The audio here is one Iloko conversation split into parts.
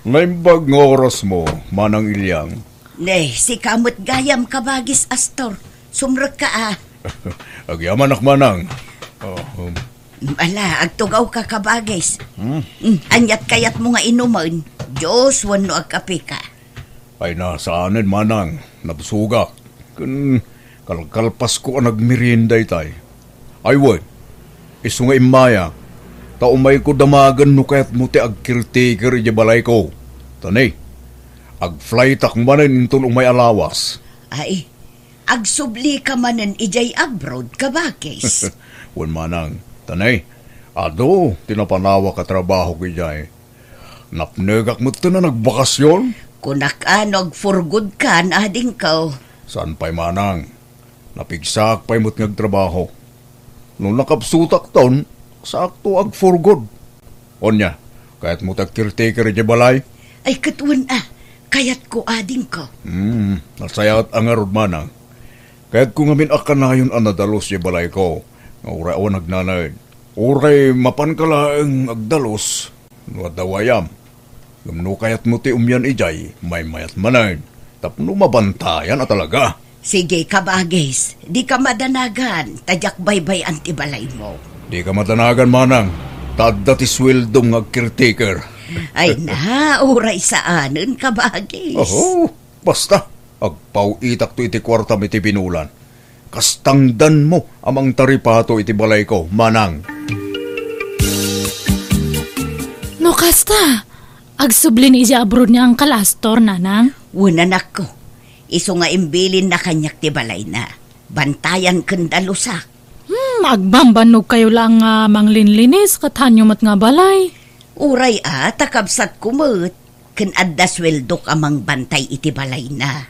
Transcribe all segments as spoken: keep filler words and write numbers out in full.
Naimbag nga orasmo, Manang Ilyang. Ne, sika met gayam, Kabagis Astor. Sumrekka, a. Agyamanak, Manang. Oh, um. Ala, agtugawka, Kabagis. Hmm? Hmm, aniat kayatmo nga inumen? Juice wenno agkapeka? Ay na, saanen, Manang. Nabsogak. Ken kalkalpasko a nagmerienda itay. Ay wen, isu nga immayak, ta umayko damagen no kayatmo ti agcaretaker idiay balayko. Ta ne, agflightak manen inton umay a lawas. Ay, agsublika manen idiay abroad, Kabagis? Wen, Manang. Ta ne, adu ti napanawak a trabahok idiay. Napnekak metten a nagbakasyon. Kunak a no agforgodkan, adingko. Saan pay, Manang. Napigsaak pay met nga agtrabaho. No nakabsutakton, saakto agforgod. Ania, kayatmo ti agcaretaker idiay balay? Ay, ket wen a, kayatko, adingko. Hmm, nasayaat a ngarud, Manang. Kayatko ngamin a kanayon a nadalus idiay balayko, nga uray awan agnanaed. Uray mapanka laeng agdalus, no adda wayam. Ngem no kayatmo ti umian idiay, maymayat manen, tapno mabantayan a talaga. Sige, Kabagis, dika madanagan, ta diak baybay-an ti balaymo. Dika madanagan, Manang, ta adda ti sueldom nga agcaretaker. Ay na, uray saanen, Kabagis. Oho, basta, agpaw-itakto iti kuartam iti binulan. Kastangdanmo a mangtaripato iti balayko, Manang. No kasta, agsubli ni idiay abroad ni Uncle Astor, Nanang? Wen, anakko. Isu nga imbilinna kaniak ti balayna. Bantayan ken dalusak. Hmm, agbambannog kayo laeng nga manglinlinis ket haanyo met nga balay. Uray a, ta kabsatko met. Ken adda sueldok a mangbantay iti balayna.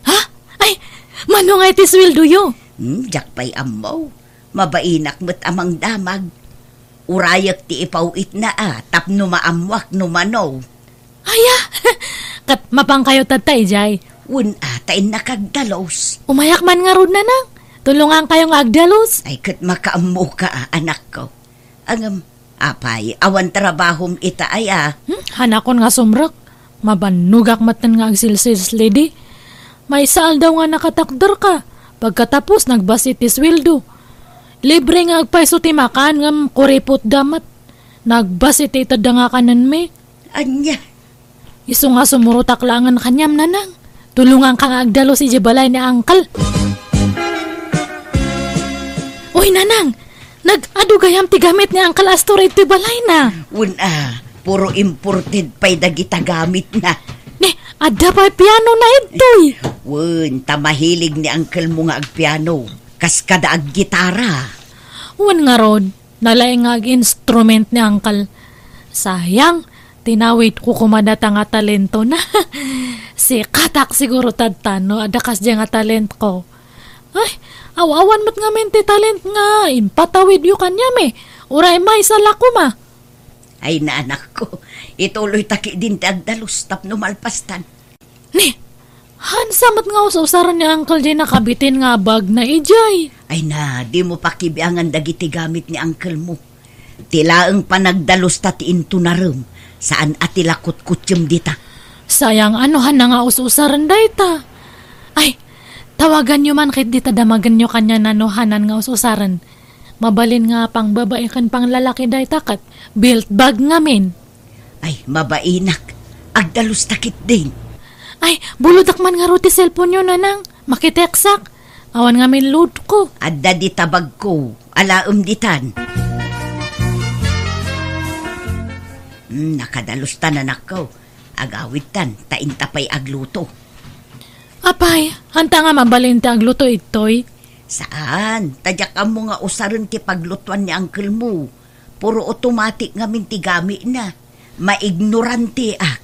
Ha? Ay, mano nga iti sueldoyo? Hmm, diak pay ammo. Mabainak met a mangdamag. Urayek ti ipaw-itna a tapno maammoak no mano. Aya, ket mapankayo tatta idiay? Wen a, ta innak agdalus. Umayak man ngarud, Nanang. Tulongankayo nga agdalus. Ay, ket makaammoka a, anakko. Ngem, apay, awan trabahom ita aya? Hmm, hanakon nga sumrek. Mabannogak metten nga agsilsilslidi. Maysa aldaw nga nakatakderka. Pagkatapos, nagbasi ti sueldo. Libre nga agpayso ti makan, ngem kuripotda met. Nagbasi ti itedda nga kanenmi. Ania? Isu nga sumurotak laengen kaniam, Nanang. Tulonganka nga agdalus idiay balay ni Uncle. Uy, Nanang, nag-adu gayam ti gamit ni Uncle Astor iti balayna. Wen a, puro imported pay dagita gamitna. Ne, adda pay pianona ditoy. Wen, ta mahilig ni uncle mo nga agpiano. Kas kada aggitara. Wen ngarud, nalaing nga ag-instrument ni Uncle. Sayang, tinawidko koma data nga talentona. Sikatak siguro tatta no adda kasdiay nga talentko. Ay, aw-awan met ngamin ti talent nga impatawidyo kaniam, e. Uray maysa la koma. Ay, na, anakko, ituloyta ketdin ti agdalus tapno malpastan. Ni, hansa met nga us-usaren ni Uncle diay nakabitin nga bagna idiay. Ay na, dimo pakibiangan dagiti gamit ni uncle mo. Ti laeng panagdalusta ti intunarem, saan a ti la kutkutsem dita. Sayang, ano hana nga us-usaren dayta? Ay, tawaganyo man ket dita damagenyo kaniana no hanan nga us-usaren. Mabalin nga pangbabai ken panglalaki dayta ket belt bag ngamin. Ay, mabainak. Agdalusta ketdin. Ay, bulodak man ngarud ti cellphone-yo, Nanang. Makitekstak. Awan ngamin load-ko. Adda dita bagko. Alaem ditan. Hmm, nakadalustan, anakko. Agawidtan, ta inta pay agluto. Apay, hanta nga mabalin ti agluto ditoy? Saan, ta diak ammo nga usaren ti paglutuan ni uncle mo. Puro automatic ngamin ti gamitna. Maignoranteak.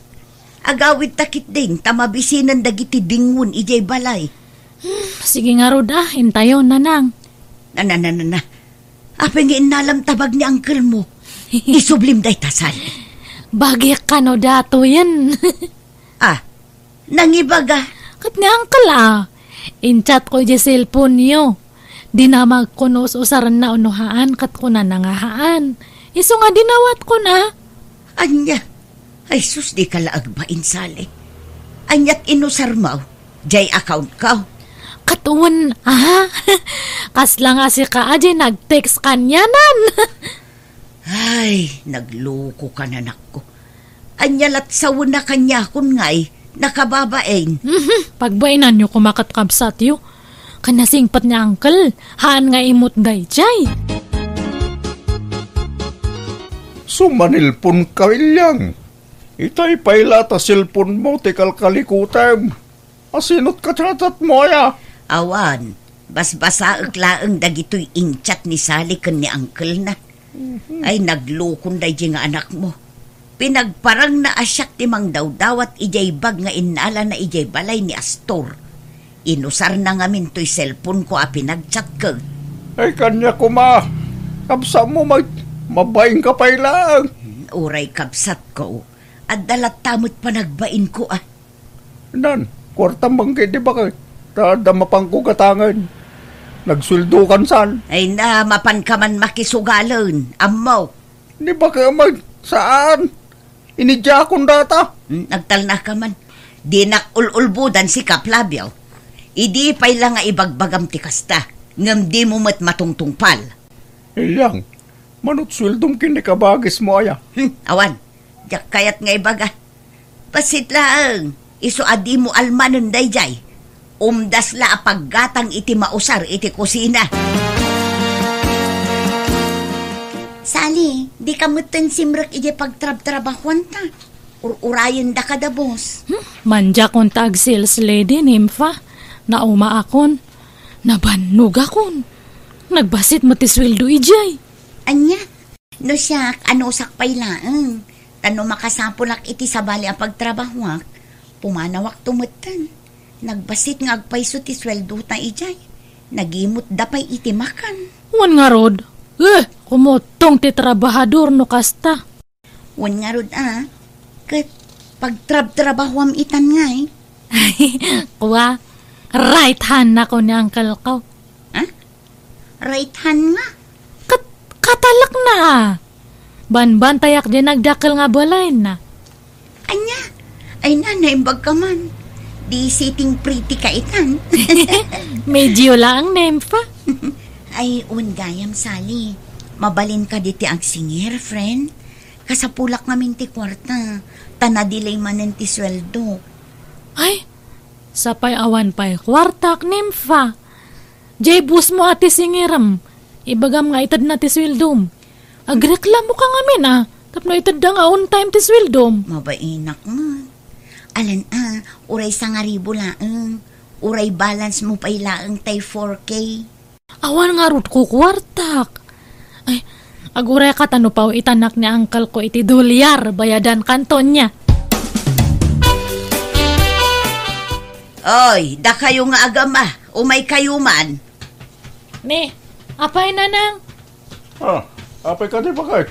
Agawidta ketdin ta mabisinen dagiti dingon idiay balay. Hmm, sige ngarud a, intayon, Nanang. Na, na, na, na, na. Apay nga innalam ta bag ni uncle mo? Isublim dayta, saan? Bagik kano datoyen. Ah, nangibaga. Ket ni uncle a. In-chat-ko idiay cellphone-yo. Dinamagko no us-usarenna wenno haan, ket kunana nga haan. Isu nga dinawat-ko na. Ania? Ay sus, dika la agbain, Sally. Aniat inusarmo? Jay account ko? Ket wen, ah? Kasla nga sika a jay nag-text kanianan. Ay, nagluko ka, anakko. Ania lat sawen a kaniakon ngay, nakababain. Mhm, pagbainanyo koma ket kabsatyo. Ken nasingpet ni Uncle, haan nga imut dayjay. Sumanilpon ka, Ilyang. Itay pay la ta cellphone mo ti kalkalikutem. Asino ti ka-chat-chat mo aya? Awan, basbasaek laeng dagitoy in-chat ni Sally ken ni uncle-na. Mhm. Ay, naglukon daydi nga anakmo. Pinagparangna a siak ti mangdawdawat idiay bag nga innalana idiay balay ni Astor. Inusarna ngamin toy cellphone ko a pinag-chat ken. Ay, kaniak koma. Kabsatmo, mag-, mabain ka pay laeng. Hmm, uray kabsatko. Adda latta met panagbainko, ah. Nan, kuartam man ketdi baket. Ta adda mapanko gatangen. Nagsueldokan san. Ay na, mapanka man makisugalen. Ammok. Ni baket met, saan? Inidiakon data. Hmm, agtalnaka man. Dinak ul-ulbodan sika, Flavio. Idi pay la nga ibagbagam ti kasta, ngem dimo met matungtungpal. Ilyang, manut sueldom ken ni kabagismo aya? Hmm, awan. Diak kayat nga ibaga. Bassit laeng, isu a dimo almanen daydiay. Umdas la a paggatang iti mausar iti kusina. Sally, dika metten simrek idiay pagtrabtrabahuanta. Ur-urayendaka da, boss. Hmm, mandiakon ta ag-sales lady, Nympha. Naumaakon. Nabannogakon. Nagbassit met ti sueldo idiay. Ania? No siak, anusak pay laeng. Ta no makasapulak iti sabali a pagtrabahuak, pumanawakto metten. Nagbassit nga agpayso ti sueldota idiay. Nagimutda pay iti makan. Wen ngarud, eh, kumuttong ti trabahador no kasta. Wen ngarud a, ket pagtrabtrabahuam itan ngay. Kua, right hand nako ni uncle ko. Ha? Right hand nga? Kat-, katalakna. Banbantayak diay nagdakkel nga balayna. Ania? Ay na, naimbag ka man. Di sitting pretty ka itan. Medyo laang, Nympha. Ay, wen gayam, Sally. Mabalin ka diti agsingir, friend. Kasapulak ngamin ti kuarta. Ta na-delay manen ti sueldo. Ay, sapay awan pay kuartak, Nympha. Jay boss mo a ti singirem. Ibagam nga itedna ti sueldom. Agreklamo ka ngamin a, tapno itedda nga on time ti sueldom. Mabainak man. Alan a, uray sangaribu laeng. Uray balance mo pay laeng tay four K. Awan ngarud ko kuartak. Ay, agurayka ta no paw-itanak ni uncle ko iti dolyar, bayadan kanto nia. Oy, dakayo nga agama, umay kayo man. Ni, apay, Nanang? Ah, apay kadi, baket?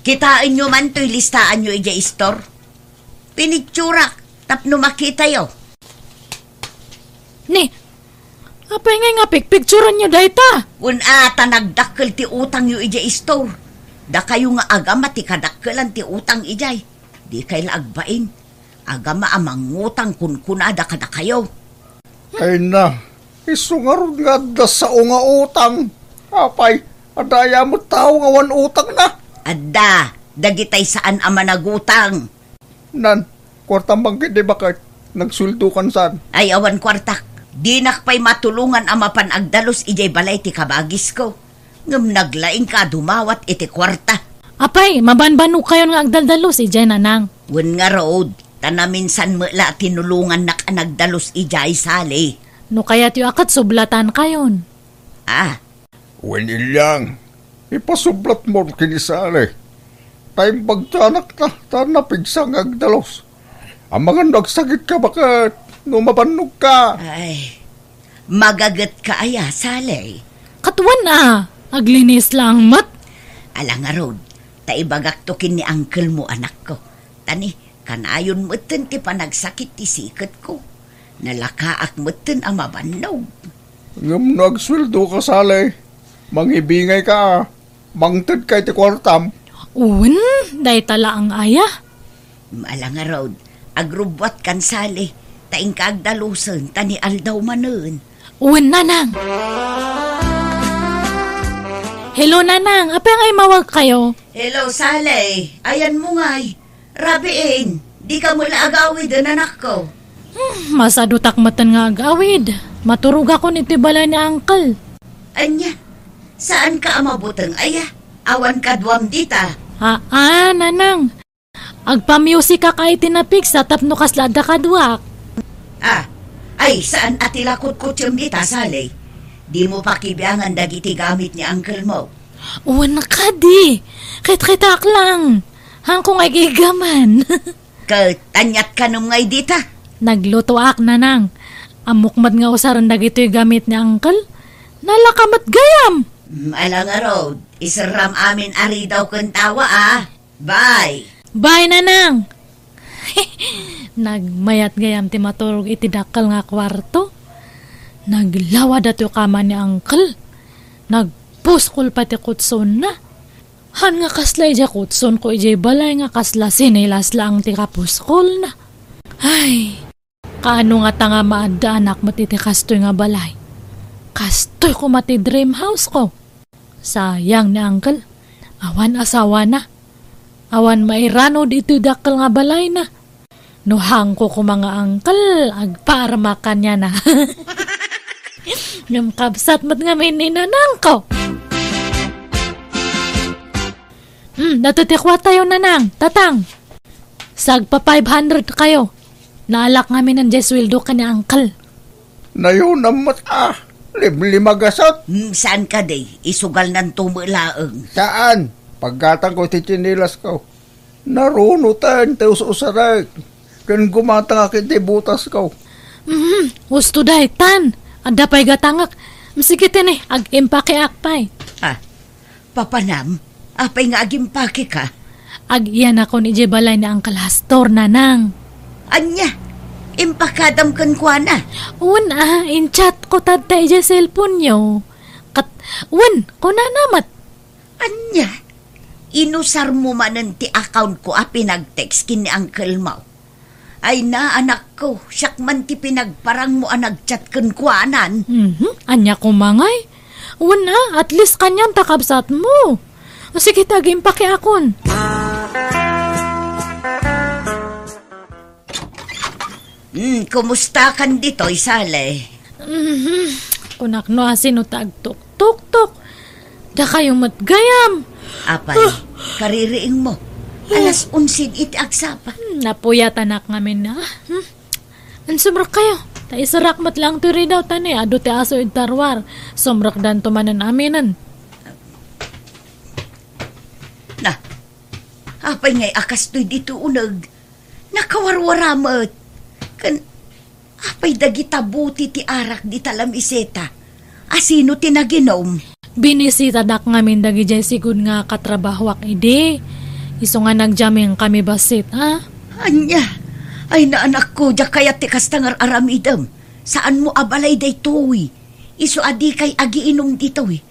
Kitaenyo man toy listaanyo idiay istor. Pinicturak tapno makitayo. Ni, apay ngay nga pikpikturanyo dayta? Wen a, ta nagdakkel ti utangyo idiay istor. Dakayo nga agama ti kadakkelan ti utang idiay. Dikay la agbain. Agama a mangutang kunkunada kadakayo. Ay na, isu ngarud nga adda sao nga utang. Apay, adda aya met tao nga awan utangna? Adda, dagitay saan a managutang. Nan, kuartam man ketdi, baket? Nagsueldokan san? Ay, awan kuartak. Dinak pay matulongan a mapan agdalus idiay balay ti kabagisko. Ngem naglaingka a dumawat iti kuarta. Apay, mabanbanogkayon nga agdaldalus idiay, Nanang? Wen ngarud, ta naminsan met la tinulongannak a nagdalus idiay, Sally. No kayatyo a ket sublatankayon. Ah. Wen, Ilyang, ipasublatmo ken ni Sally. Ta imbagtanak ta, ta napigsa nga agdalus. Amangan no agsakitka, baket, no mabannogka. Ay, magagetka aya, Sally? Ket wen a, aglinis laeng met. Ala ngarud, ta ibagakto ken ni uncle mo, anakko. Ta ni, kanayon metten ti panagsakit ti siketko. Nalakaak metten a mabannog. Ngem no agsueldoka, Sally, mangibingayka a. Mangtedka iti kuartam. Wen, dayta laeng aya. Ala ngarud, agrubbuatkan, Sally, ta inka agdalusen, ta ni aldaw manen. Wen, Nanang. Hello, Nanang. Apay nga immawagkayo? Hello, Sally. Ayanmo ngay. Rabiin, dika met la agawiden, anakko. Hmm, masadutak metten nga agawid. Maturogakon iti balay ni Uncle. Ania? Saanka a mabuteng aya? Awan kaduam dita? Aa, Nanang. Agpamusikak iti napigsa tapno kasla adda kaduak. Ah, ay, saan a ti la kutkutsem dita, Sally? Dimo pakibiangan dagiti gamit ni uncle-mo. Wen kadi, kitkitaak lang. Haanko nga igigaman. Ket aniat kanem ngay dita? Naglutoak, Nanang. Ammok met nga usaren dagitoy gamit ni Uncle. Nalaka met gayam. Mm, ala ngarud, iserram amin a ridaw ken tawa, a. Bye. Bye, Nanang. Nagmayat gayam ti maturog iti dakkel nga kuarto. Naglawa datoy kama ni Uncle. Nagpuskol pay ti kutsonna. Haan nga kasla idiay kutsonko idiay balay nga kasla sinelas laeng ti kapuskolna. Ay, kaano ngata nga maaddaanak met iti kastoy nga balay? Kastoy koma ti dream house ko. Sayang ni Uncle. Awan asawana. Awan mairanod iti dakkel nga balayna. No haanko koma nga Uncle, agparmak kaniana. Ngem kabsat met ngamin ni Nanangko. Hmm, datoy ti kuatayo, Nanang, Tatang. Sagpa five hundred kayo. Naalak ngamin diay sueldo ken ni Uncle. Nayonam met a, limlimagasat. Hmm, saan kadi? Isugalnanto met laeng. Saan? Paggatangko iti tsinelas ko. Narunoten ti us-usarek. Ken gumatangak iti butas ko. Mhm, usto daytan. Adda pay gatangek. Sige tini, ag-impakeak pay. Ah, Papanam, apay nga agimpakeka? Ag-iyanakon idiay balay ni Uncle Astor, Nanang. Ania? Impakadam kenkuana? Wen a, in-chat ko tatta idiay cellphone-yo. Ket, wen, kunana met. Ania? Inusarmo manen ti account ko a pinag-text ken ni uncle-mo? Ay na, anakko, siak man ti pinagparangmo a nag-chat kenkuanan. Mhm. Ania koma ngay? Wen a, at least kaniam ta kabsatmo. Sige ta, agimpakeakon. Hmm, kumustakan ditoy, Sally? Mhm. Kunak no asino ta agtuktuktok. Dakayo met gayam. Apay, kaririingmo. Alas onse iti agsapa. Hmm, napuyatanak ngamin a. Hmm? Ansumrekkayo. Ta iserak met laeng toy ridaw ta ni adu ti aso iti ruar. Sumrekdanto manen aminen. Na, apay ngay a kastoy ditoy uneg? Nakawarwara met. Ken apay dagita buti ti arak dita lamiseta? Asino ti naginom? Binisitadak ngamin dagidiay sigud nga katrabahoak idi. Isu nga nagdiamingkami bassit a. Ania? Ay na, anakko, diak kayat ti kasta nga ar-aramidem. Saanmo a balay daytoy. Isu a dikay agiinum ditoy.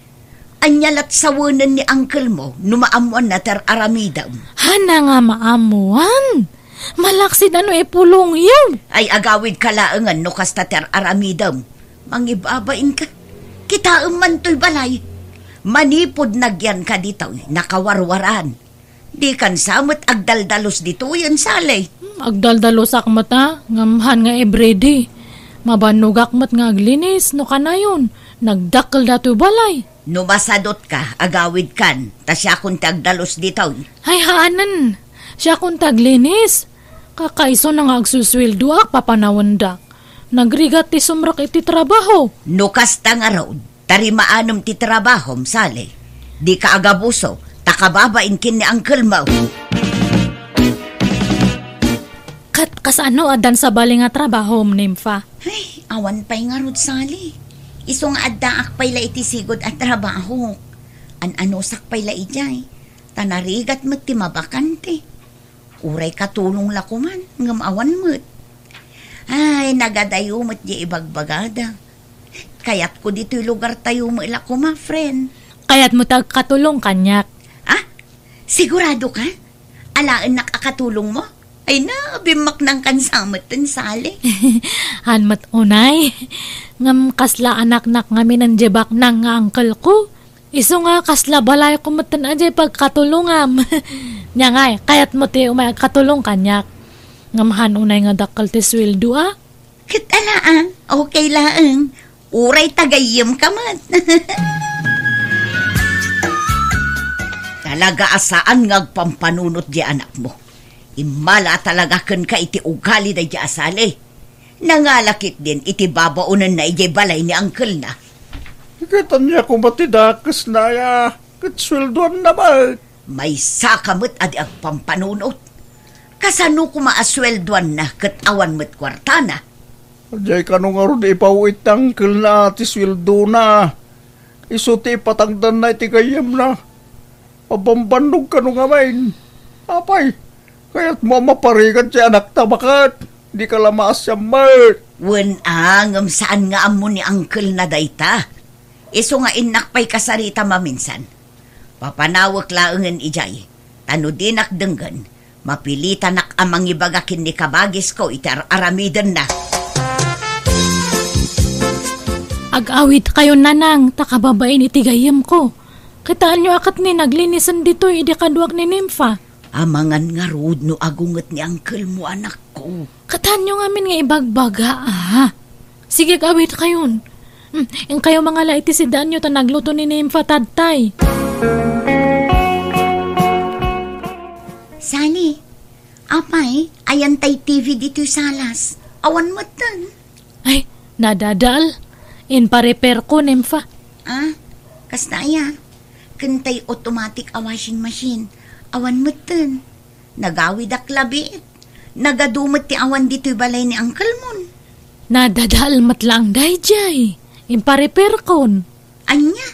Ania lat sawenen ni uncle-mo no maammoanna ti ar-aramidem? Haan nga maammoan. Malaksid a no ipulongyo. Ay, agawidka laengen no kasta ti ar-aramidem. Mangibabainka. Kitaem man toy balay. Manipud nagyanka ditoy, nakawarwaran. Dikan sa met agdaldalus ditoyen, Sally. Hmm, agdaldalusak met a, ngem haan nga everyday. Mabannogak met nga aglinis, no kanayon, nagdakkel datoy balay. No masadutka, agawidkan, ta siakon ti agdalus ditoy. Ay, haanen. Siakon ti aglinis. Kakaisuna nga agsusueldoak, papanawendak. Nagrigat ti sumrek iti trabaho. No kasta ngarud, tarimaanam ti trabahom, Sally. Dika agabuso, ta kababain ken ni uncle-mo. Ket kasano addan sabali nga trabahom, Nympha? Ay, awan pay ngarud, Sally. Isu nga addaak pay la iti sigud a trabaho. An-anusak pay la idiay. Ta narigat met ti mabakante. Uray katulong la koman, ngem awan met. Ay, nagadayo met diay ibagbagada. Kayatko ditoy lugartayo met la koma, friend. Kayatmo ti agkatulong kaniak? Ah? Sigurado ka? Alaennak a katulongmo? Ay na, bimmaknangkan sa metten, Sally. Han met unay. Ngem kasla anaknak ngamin diay baknang nga uncle ko. Isu nga kasla balayko metten a diay pagkatulongam. Nia ngay, kayatmo ti umay agkatulong kaniak. Ngem han unay nga dakkel ti sueldo a? Ket ala, ah, okay laeng. Uray tagayyemka met. Talaga a saan nga agpampanunot diay anakmo. Immala talaga kenka iti ugali daydiay a Sally. Nangala ketdin iti babaonenna idiay balay ni uncle-na. Ket ania koma ti dakesna aya? Ket sueldoanna met. Maysaka met a di agpampanunot. Kasano koma a sueldoanna ket awan met kuartana? Diay kano ngarud ipaw-it ti uncle-na ti sueldona. Isu ti ipatangdanna iti gayyemna. Mabambannog kano ngamin. Apay, kayatmo a maparigat ti anakta baket? Dika la maasian met. Wen a, ngem saan nga ammo ni uncle-na dayta. Isu nga innak pay kasarita maminsan. Papanawek laengen idiay. Ta no dinak denggen, mapilitanak a mangibaga ken ni kabagisko iti ar-aramidenna. Ag-awidkayon, nanang, ta kababain iti gayyemko. Kitaenyo a ket ni naglinisen ditoy idi kaduak ni Nympha. Amangan ngarud no agunget ni uncle-mo, anakko. Kitaenyo ngamin nga ibagbaga, a. Sige, ag-awidkayon. Hmm, inkayo mangala iti sidaanyo ta nagluto ni Nympha tatay. Sally, apay, ayan tay T V ditoy salas. Awan metten. Ay, nadadaal. Inparepairko, Nympha. Ah, kasta aya? Ken tay automatic a washing machine. Awan metten. Nagawidak labiit. Nagadu met ti awan ditoy balay ni uncle-mon. Nadadaal met laeng daydiay. Inparepairkon. Ania?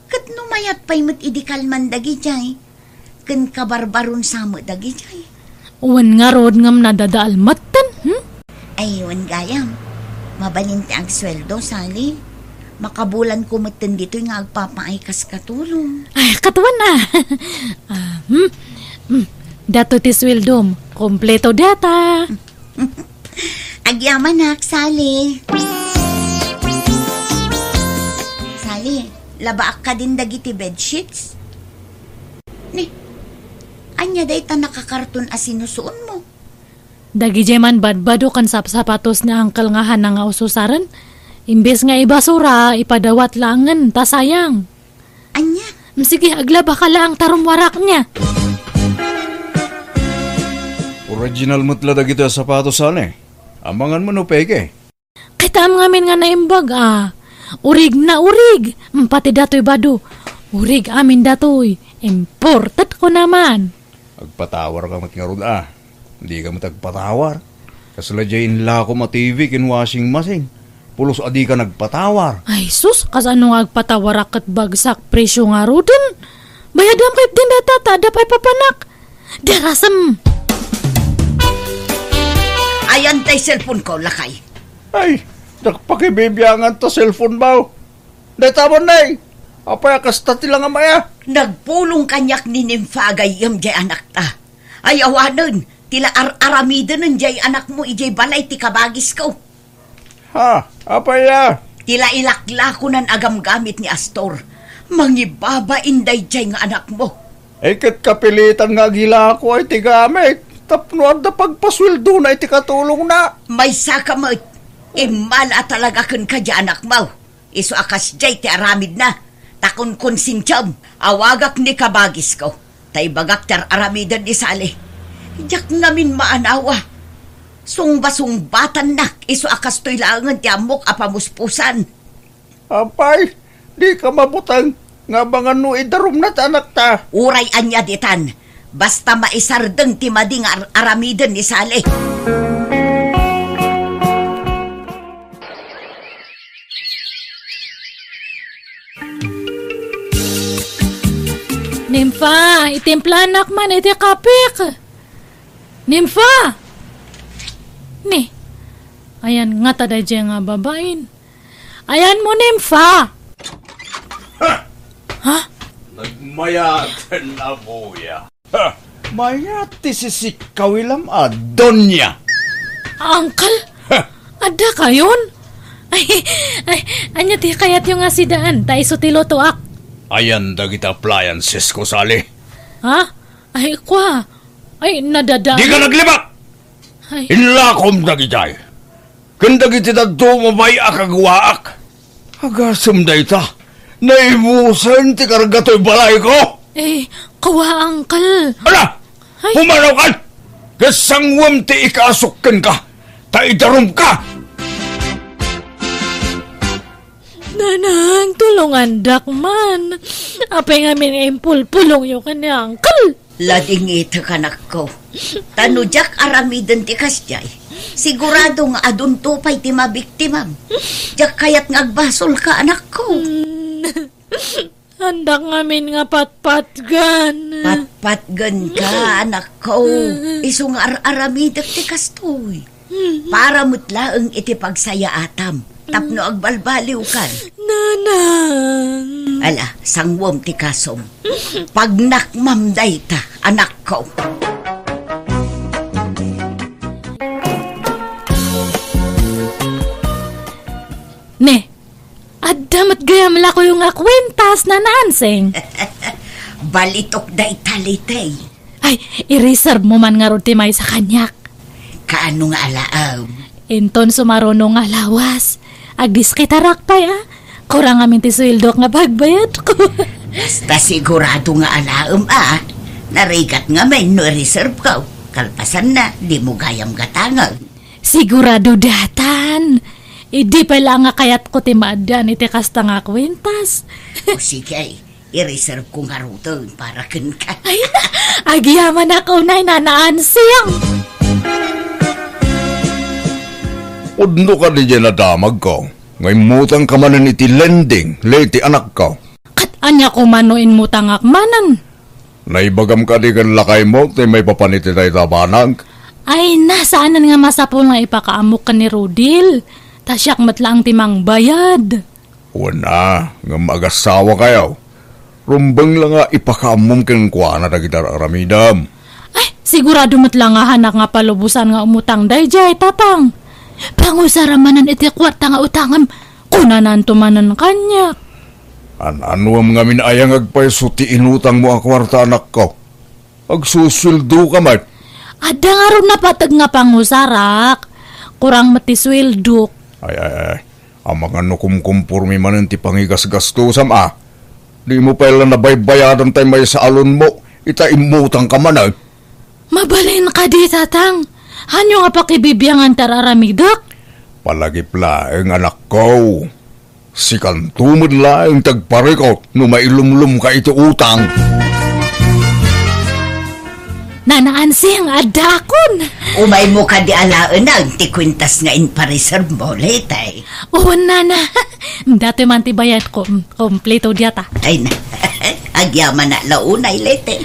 Ket no mayat pay met idi kalman dagidiay, ken kabarbaron sa met dagidiay. Wen ngarud ngem nadadaal metten, hmm? Ay, wen gayam. Mabalin ti agsueldo, Sally. Makabulanko metten ditoy nga agpapaay kas katulong. Ay, katuan a. Ah, hmm? Hmm. Datoy ti sueldom. Kompleto data. Agyamanak, Sally. Sally, labaak kadin dagiti bedsheets? Ni, ania dayta nakakarton a sinusuonmo? Dagidiay man badbado ken sapsapatos ni uncle nga hana nga ususaren. Imbes nga ibasura, ipadawat laengen ta sayang. Ania? Mm, sige, aglabaka laeng ta rummuarak nia. Original met la dagitoy a sapatos, ane? Amangan mo no peke? Kitaem ngamin nga naimbag, a. Urig na urig. Mm, pati datoy bado. Urig amin datoy. Imported ko naman. Agpatawar ka met ngarud, a. Dika met agpatawar. Kasla diay inlakom a T V ken washing machine. Pulos a dika nagpatawar. Ay sus, kasano nga agpatawarak ket bagsak presyo ngaruden? Bayadam ket din data, ta adda pay papanak. Darasem. Ayan tay cellphone ko, lakay. Ay, nagpakibibiangan ta cellphone mo. Dayta man, nay. Apay a kasta ti langamaya? Nagpulong kaniak ni Nympha a gayyem diay anakta. Ay awanen, ti la ar-aramidenen diay anakmo idiay balay ti kabagisko. Ha? Apay a? Ti la ilaklakonan a gamgamit ni Astor. Mangibabain daydiay nga anakmo. Ay, ket kapilitan nga agilako ay ti gamit. Tapno adda pagpasueldona iti katulongna. Maysaka met. Immala a talaga kenka diay anakmo. Isu a kasdiay ti aramidna, ta kunkonsensiam, awagak ni kabagisko, ta ibagak ti ar-aramiden ni Sally. Diak ngamin maanawa. Sungbasungbatannak, isu a kastoy laengen ti ammok a pamuspusan. Apay, dika mabuteng nga amangan no idarumna ti anakta. Uray ania ditan, basta maisardeng ti madi nga ar-, aramiden ni Sally. Nympha, itimplanak man iti kapek. Nympha! Ni, ayan ngata daydiay nga babain. Ayan mo, Nympha! Ha? Ha? Nagmayaten a buya. Ha! Mayat ti sisikkaw ilam a, Donya. Uncle? Ha? Adda kayon? Ay, ay, ania ti kayatyo nga sidaan ta isu ti lutoak? Ayan dagiti appliances ko, Sally. Ha? Ay, kwa. Ay, nadada. Dika naglibak! Ay. Inlakom dagitay. Ken dagiti dadduma pay a kaguaak. Agasem dayta. Naibusen ti karga toy balayko. Eh, kua, uncle. Ala! Ay. Pumanaw kan! Ket sangwem ti ikasok kenka. Ta idarumka! Nanang, tulongandak man. Apay ngamin nga impulpulongyo ken ni uncle? Ladingitek, anakko. Ta no diak aramiden ti kasdiay, sigurado nga adunto pay ti mabiktimam. Diak kayat nga agbasolka, anakko. Mm. Andak ngamin nga patpatgen. Patpatgenka, anakko. Isu nga ar-aramidek ti kastoy. Para met laeng iti pagsayaatam tapno agbalbaliwkan. Nanang. Ala, sangwem ti kasom. Pagnakmam dayta, anakko. Ne, adda met gayam la kayo nga kuentas, Nana Ansing. Balitok dayta, Letey. Ay, i-reserve mo man ngarud ti maysa kaniak. Kaano nga alaem? Inton sumaruno nga lawas, agdiskitarak pay a. Kurang amin ti sueldok nga pagbayadko. Basta sigurado nga alaem a. Narigat ngamin no i-reserve ko. Kalpasanna, dimo gayam gatangen. Sigurado daytan. Idi pay la nga kayatko ti maaddaan iti kasta nga kuentas. O sige, i-reserve ko ngaruden para kenka. Ay, agyamanak unay, Nana Ansing. Pudno kadi diay nadamagko nga immutangka manen iti lending, Letey, anakko. Ket ania koma no immutangak manen? Naibagam kadi ken lakaymo ti maipapan iti dayta a banag? Ay, na, saanen nga masapul nga ipakaammok ken ni Rodil. Ta siak met laeng ti mangbayad. Wen a, ngem agasawa kayo. Rumbeng la nga ipakaammom kenkuana dagiti ar-aramidem. Ay, sigurado met la nga hanak nga palubosan nga umutang daydiay, Tatang. Pangusara manen iti kuarta nga utangem, kunananto manen kaniak. An-anuem ngamin aya nga agpayso ti inutangmo a kuarta, anakko? Agsusueldoka met. Adda ngarud napateg nga pangusarak. Kurang met ti sueldok. Ay, ay, ay. Amangan no kumkumpormi manen ti pangigasgastosam a. Dimo pay la nabaybayadan tay maysa a loanmo, ita immutangka manen. Mabalin kadi, Tatang? Hanyo nga pakibibiangan ti ar-aramidek? Palagip laeng, anakko. Sikanto met laeng ti agparikut no mailumlomka iti utang. Nana Ansing, addaakon. Umaymo kadi alaenag ti kuentas nga inpareservemo, Letey. Wen, Nana. Datoy man ti bayadko. Kompleto diata. Ay na. Agyamanak la unay, Letey.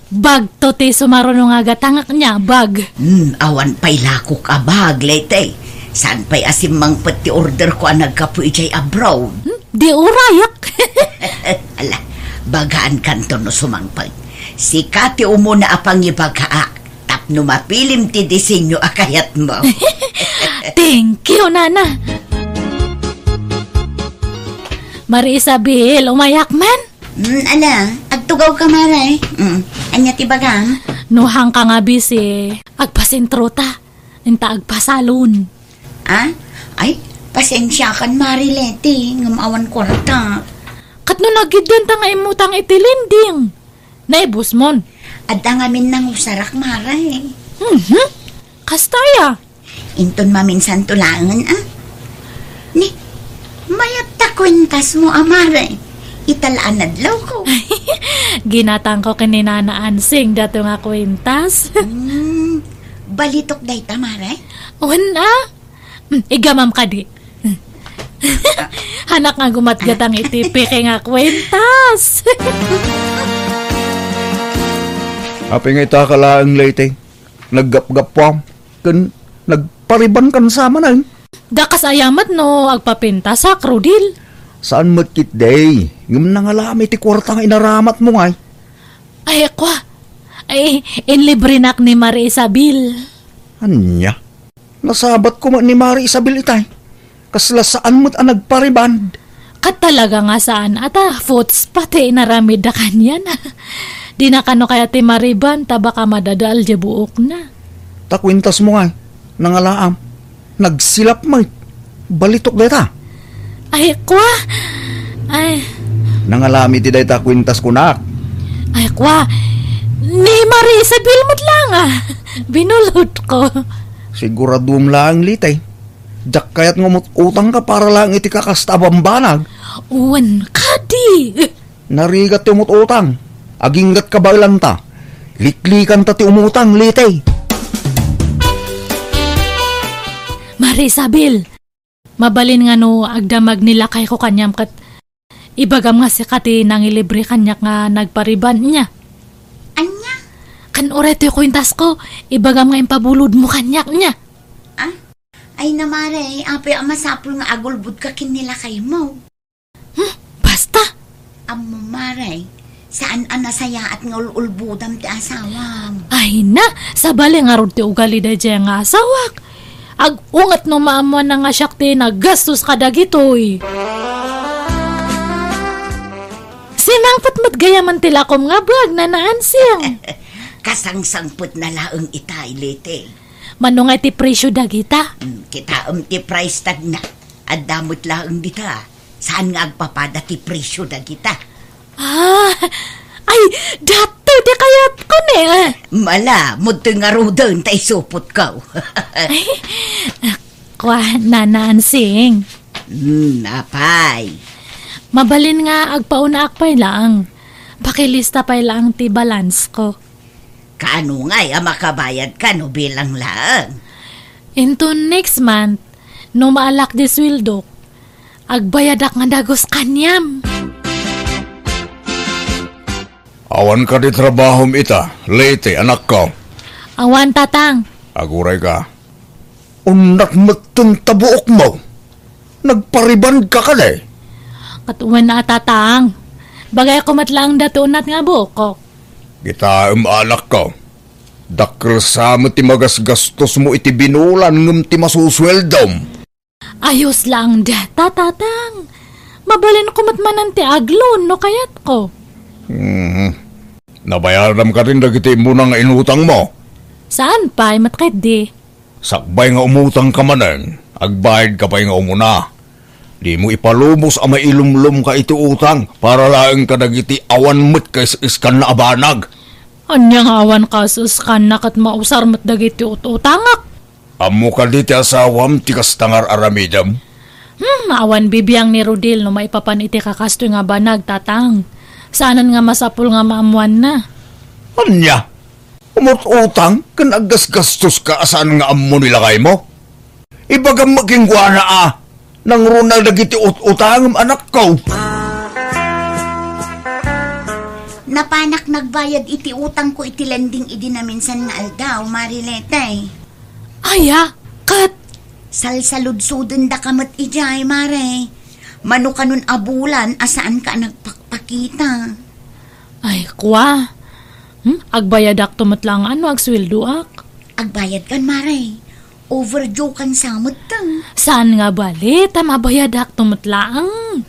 Bagto ti sumaruno nga gatangak nia, bag. Hmm, awan pay lakok a bag, Letey. Saan pay a simmangpet ti orderko a naggapu idiay abroad? Hmm, di urayak. Ala, bagaankanto no sumangpet. Sika ti umuna a pangibagaak tapno mapilim ti disenyo a kayatmo. Thank you, Nana. Mari Isabel, umayak man? Mm, ala, agtugawka, Mare. Mm, ania ti bagam? No haanka nga bisi, agpasentrota. Inta agpasalon. Ah? Ay, pasensiakan, Mare Letey, ngem awan kuarta. Ket no nagidanta nga immutang iti lending, naibusmon. Adda ngamin nangusarak, Mare. Mhm. Kasta aya? Inton maminsanto laengen, a? Ni, mayat ta kuentasmo a, Mare. Ita la a nadlawko. Ginatangko ken ni Nana Ansing dato nga kuentas. Hmm, balitok dayta, Mare? Wen a. Hmm, igamam kadi. Hanak nga gumatgatang iti peke nga kuentas. Apay nga ita ka laeng, Letey? Naggapgappuam ken nagparibankan sa manen. Dakas aya met no agpapintasak, Rodil? Saan met ketdi, ngem nangalam iti kuarta nga inaramatmo ngay. Ay, kwa, Ay, inlibrenak ni Marie Isabel. Ania? Nasabat koma ni Marie Isabel itay. Kasla saan met a nagpariband. Ket talaga nga saan, ata, puts pati inaramidda kaniana. Dina kano kayat ti mariband, ta baka madadael diay buokna. Ta kuentasmo ngay, nangalaam. Nagsilap met. Balitok dayta. Ay, kua. Ay. Nangalami ti dayta kuentas kunak. Ay, kua. Ni Marie Isabel met laeng, ah. Binulodko. Siguraduem laeng, Lite. Diak kayat nga umut-utangka para laeng iti kakasta a bambanag. Wen, kadi. Narigat ti umut-utang. Aginggat kabaelanta. Liklikanta ti umutang, Lite. Marie Isabel, mabalin nga no agdamag ni lakayko kaniam ket ibagam nga sika ti nangilibre kaniak nga nagpariband, ania? Ania? Ken uray toy kuentasko, ibagam nga impabulodmo kaniak, ania? Ah? Ay na, Mare, apay a masapul nga agulbodka ken ni lakaymo? Hmm, basta! Ammo, Mare, saan a nasayaat nga ul-ulbodam ti asawam. Ay na, sabali ngarud ti ugali daydiay nga asawak. Agunget no maammoanna nga siak ti naggastos kadagitoy. Simangpet met gayamen ti lakom nga bag, Nana Ansing. Kasangsangpetna laeng itay, Lite. Mano ngay ti presio dagita? Hmm, kitaem ti price tagna. Adda met laeng dita. Saan nga agpapada ti presio dagita. Ah, ay, datoy ti kayatko ne, ah. Mala, mudtoy ngaruden ta isupotko. Ay, kua, Nana Ansing. Hmm, apay? Mabalin nga agpaunaak pay laeng. Pakilista pay laeng ti balance ko. Kaano ngay a makabayadka no bilang laeng? Inton next month, no maalak di sueldok, agbayadak nga dagus kaniam. Awan kadi trabahom ita, Leyte, anakko? Awan, Tatang. Agurayka. Unat metten ta buokmo. Nagparibandka kadi? Ket wen a, Tatang. Bagayko met laeng datoy unat nga buokko. Kitaem, anakko. Dakkel sa met ti magasgastosmo iti binulan ngem ti masusueldom. Ayos laeng dayta, Tatang. Mabalinko met manen ti agloan no kayatko. Mhm. Nabayaram kadin dagiti immuna nga inutangmo? Saan pay met ketdi. Sakbay nga umutangka manen, agbayadka pay nga umuna. Dimo ipalubos a mailumlomka iti utang para laeng kadagiti awan met kaisiskanna a banag. Ania nga awan kaisiskanna ket mausar met dagiti ut-utangak? Ammo kadi ti asawam ti kasta nga ar-aramidem? Hmm, awan bibiang ni Rodel no maipapan iti kakastoy nga banag, Tatang. Saanen nga masapul nga maammoanna. Ania? Umut-utang ken aggasgastoska a saan nga ammo ni lakaymo? Ibagam met kenkuana a nangruna dagiti ut-utangem, anakko. Napanak nagbayad iti utangko iti lending idi naminsan nga aldaw, Mare Leyte. Aya, ket? Salsaludsodendaka met idiay, Mare. Mano kanon a bulan a saanka a nagpakpakita? Ay, kua. Hmm? Agbayadakto met laeng no agsueldoak. Agbayadkan, Mare. Overdue kan sa met ta. Saan nga bali, ta mabayadakto met laeng.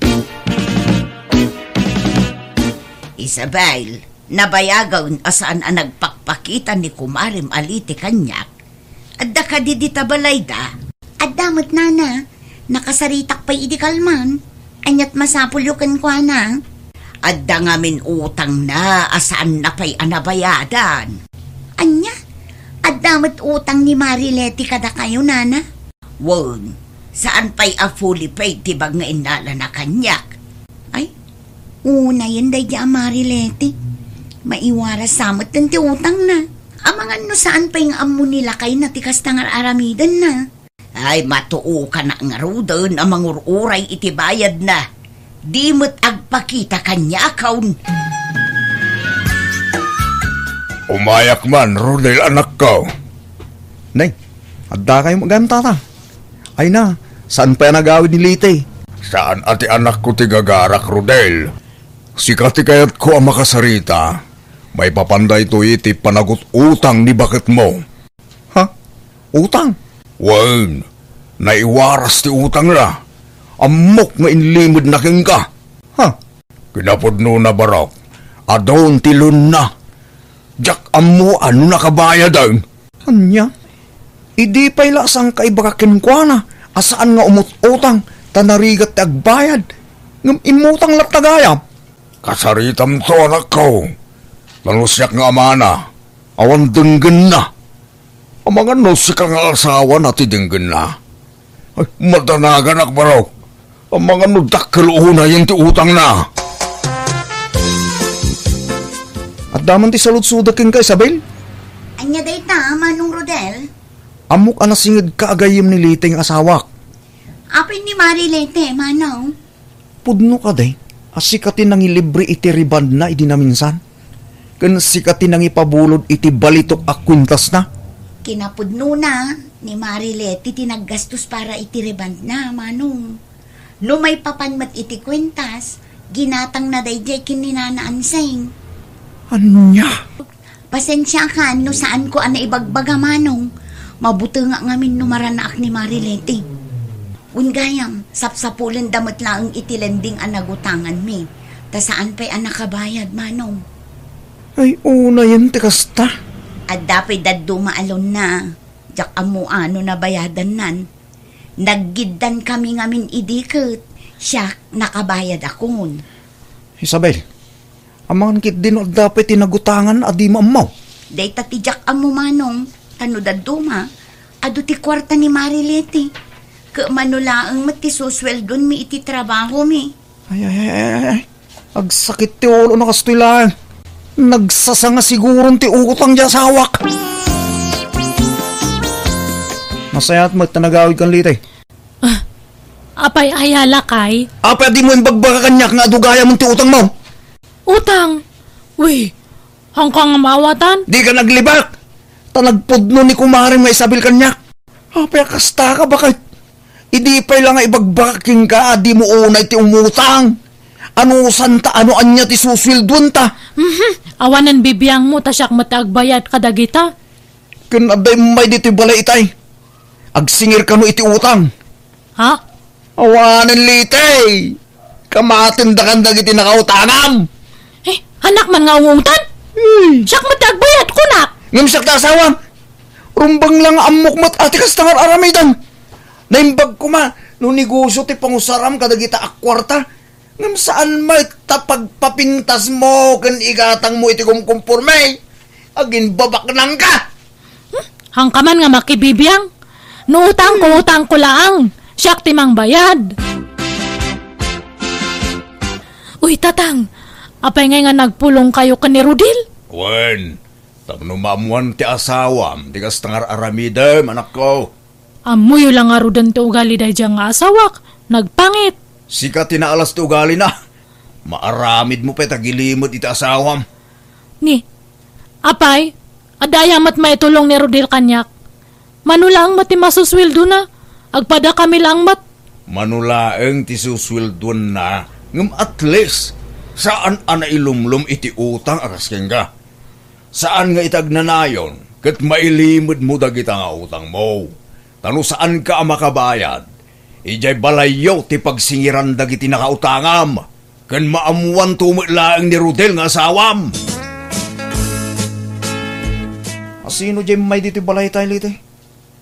Isabel, nabayagen a saan a nagpakpakita ni kumarem a Leyte kaniak. Adda kadi dita balayda? Adda met, nana. Nakasaritak pay idi kalman. Aniat masapulyo kenkuana? Adda ngamin utangna a saanna pay a nabayadan. Ania? Adda met utang ni Mare Leyte kadakayo, nana? Wen, saan pay a fully paid ti bag nga innalana kaniak. Ay, unayen daydi a Mare Leyte. Maiwaras sa met ti utangna. Amangan no saan pay nga ammo ni lakayna ti kasta nga ar-aramidenna. Ay, matuokanak ngaruden a mangur-uray iti bayadna. Di met agpakita kaniakon. Umayak man, Rodel, anakko. Nay, adda kayo magayam, tata. Ay na, saan pay a nagawid ni Leyte? Saan a ti anakko ti gagarak, Rodel. Sika ti kayatko a makasarita. Maipapan daytoy ti panagut-utang ni baketmo. Ha? Utang? Wen, naiwaras ti utangna. Ammok nga inlimedna kenka. Ha? Kinapudnona, barok, adun ti loan-na. Diak ammo no nakabayaden. Ania? Idi pay la sangka ibaga kenkuana a saan nga umut-utang ta narigat ti agbayad, ngem immutang latta gayam. Kasaritamto, anakko. Nalus-yak nga amana, awan denggenna. Amangan no sika nga asawana ti denggenna. Ay, madanaganak, barok. Amangan no dakkel unayen ti utangna. Adda man ti saludsodek kenka, Isabel? Ania dayta, Manong Rodel? Ammok a nasingedka a gayyem ni Lite nga asawak. Apay ni Marilete, Manong? Pudno kadi a sika ti nangilibre iti rebondna idi naminsan? Ken sika ti nangipabulod iti balitok a kuentasna? Kinapudnona, ni Marilete ti naggastos para iti rebondna, Manong. No maipapan met iti kuentas, ginatangna daydiay ken ni Nana Anseng. Ania? Pasensiakan no saanko a naibagbaga, Manong. Mabutengak ngamin no maranaak ni Marilete. Wen gayam, sapsapulenda met laeng iti lending a nagutanganmi, ta saan pay a nakabayad, Manong. Ay, unayen ti kasta. Adda pay dadduma a loan-na. Diak ammo no nabayadannan. Naggiddankami ngamin idi ket siak nakabayadakon. Isabel, amangan ketdi no adda pay ti nagutangan a dimo ammo. Dayta ti diak ammo, Manong, ta no dadduma, adu ti kuarta ni Marilete. Ket mano laeng met ti susueldonmi iti trabahomi. Ay, ay, ay, ay, ay. Agsakit ti ulona kastoy laeng. Nagsasanga siguron ti utang ti asawak. Nasayaat met ta nagawidkan, Lite. Ah, apay aya, lakay? Apay a dimo imbagbaga kaniak nga adu gayam ti utangmo? Utang? Uy, haanka nga maawatan? Dika naglibak! Ta nagpudno ni kumarem nga Isabel kaniak. Apay a kastaka, baket? Idi pay la nga ibagbagak kenka a dimo unay ti umutang. Anusan ta no ania ti susueldoenta? Mhm. Awanen bibiangmo ta siak met ti agbayad kadagita. Ken adda immay ditoy balay itay. Agsingir kano iti utang. Ha? Awanen, Lite. Kamatendakan dagiti nakautangam. Eh, anak man nga ungungtan? Hmm. Siak met ti agbayad, kunak. Ngem siak ti asawam. Rumbeng la nga ammok met a ti kasta nga ar-aramidem. Naimbag koma no negosio ti pangusaram kadagita a kuarta. Ngem saan met ta pagpapintasmo ken igatangmo iti kumkumporme. Agimbabaknangka! Hmm? Haanka man nga makibibiang? No utangko, hmm, utangko laeng. Siak ti mangbayad. Uy, Tatang, apay ngay nga nagpulongkayo ken ni Rodel? Wen, tapno maammoan ti asawam ti kasta nga ar-aramidem, anakko. Ammoyo la ngaruden ti ugali daydiay nga asawak, nagpangit. Sika ti naalas ti ugalina. Maaramidmo pay ta gilimed iti asawam. Ni, apay, adda aya met maitulong ni Rodel kaniak? Mano laeng met ti masusueldona? Agpadakami laeng met. Mano laeng ti susueldoanna, ngem at least, saan a nailumlom iti utang a kas kenka. Saan nga iti agnanayon ket mailimedmo dagita nga utangmo. Ta no saanka a makabayad, idiay balayyo ti pagsingiran dagiti nakautangam, ken maammoanto met laeng ni Rodel nga asawam. Asino diay immay ditoy balaytay, Lite?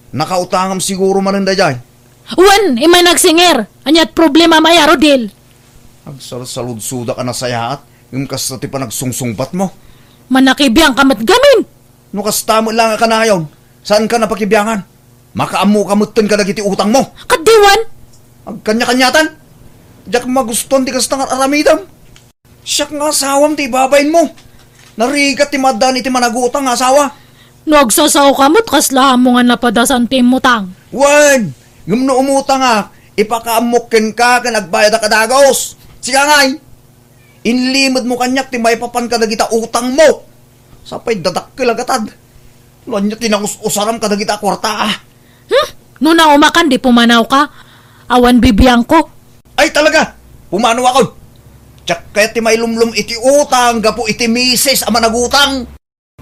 Nakautangam siguro manen daydiay. Wen, immay nagsingir. Ania't problemam aya, Rodel? Agsalsaludsodak a nasayaat, ngem kasta ti panagsungsungbatmo. Manakibiangka met gamin. No kasta met la nga kanayon, saanka napakibiangan? Makaammoka metten kadagiti utangmo. Kaddiwan? Agkaniakaniatan? Diak magustuan ti kasta nga ar-aramidem. Siak nga asawam ti ibabainmo. Narigat ti maaddaan iti managutang nga asawa. No agsasaoka met, kasla ammo nga napadasan ti immutang. Wen, ngem no umutangak, ipakaammok kenka ken agbayadak a dagus. Sika ngay, inlimedmo kaniak ti maipapan kadagita utangmo. Sapay dadakkel a gatad. No ania ti nangus-usaram kadagita a kuarta, ah. Hmm? No naumakan, di pumanawka. Awan bibiangko. Ay, talaga! Pumanawakon! Diak kayat ti mailumlom iti utang gapu iti misis a managutang.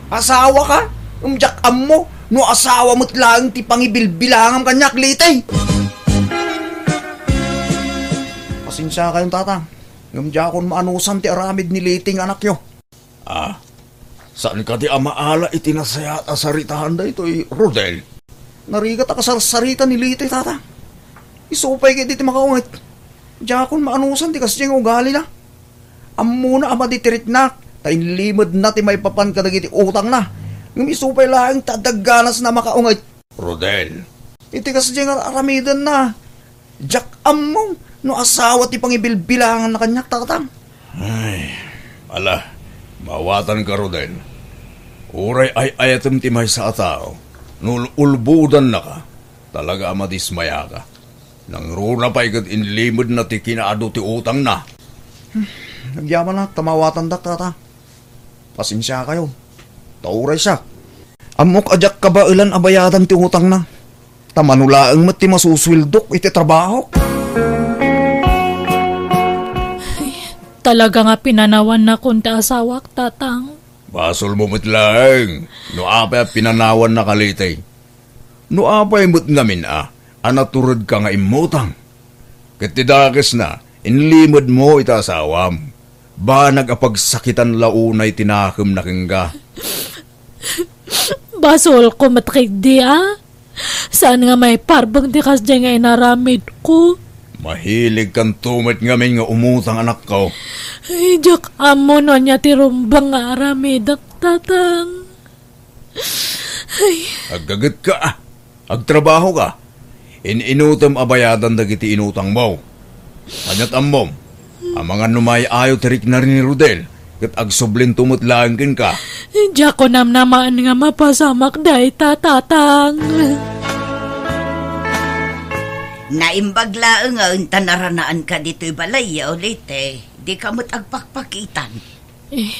Asawaka? Ngem diak ammo no asawa met laeng ti pangibilbilangam kaniak, Liti. Pasensiakayon, Tatang. Ngem diakon maanusan ti aramid ni Liti nga anakyo. Ah, saan kadi a maala iti nasayaat a saritaan daytoy, Rodel? Narigat a kasarsarita ni Liti, Tatang. Isu pay ketdi ti makaunget. Diakon maanusan ti kasdiay nga ugalina. Ammona a madi ti riknak, ta inlimedna ti maipapan kadagiti utangna. Ngem isu pay laeng ti adda ganasna a makaunget. Rodel. Iti kasdiay nga ar-aramidenna, diak ammo no asawa ti pangibilbilanganna kaniak, Tatang. Ay, ala, maawatanka, Rodel. Uray ay-ayatem ti maysa a tao, no ul-, ulbodannaka, talaga a madismayaka. Nangruna pay ket inlimedna ti kinaadu ti utangna. Agyamanak ta maawatandak, Tata. Pasensiakayo. Ta uray siak, ammok a diak kabaelan a bayadan ti utangna. Ta mano laeng met ti masusueldok iti trabahok. Talaga nga pinanawannakon ti asawak, Tatang. Basolmo met laeng no apay a pinanawannaka, Liti. No apay met ngamin a, a naturedka nga immutang? Ket ti dakesna, inlimedmo iti asawam. Banag a pagsakitan la unay ti nakemna kenka. Basolko met ketdi a. Saan nga maiparbeng ti kasdiay nga inaramidko. Mahiligkanto met ngamin nga umutang, anakko. Ay, diak ammo no ania ti rumbeng nga aramidek, Tatang. Ay. Aggagetka, a. Agtrabahoka. In-inutem a bayadan dagiti inutangmo. Kaniat ammom, amangan no maay-ayo ti rikna ni Rodel, ket agsublinto met laeng kenka. Diak namnamaen nga mapasamak dayta, Tatang. Naimbag laengen ta naranaanka ditoy balay, Liti. Dika met agpakpakitan. Eh,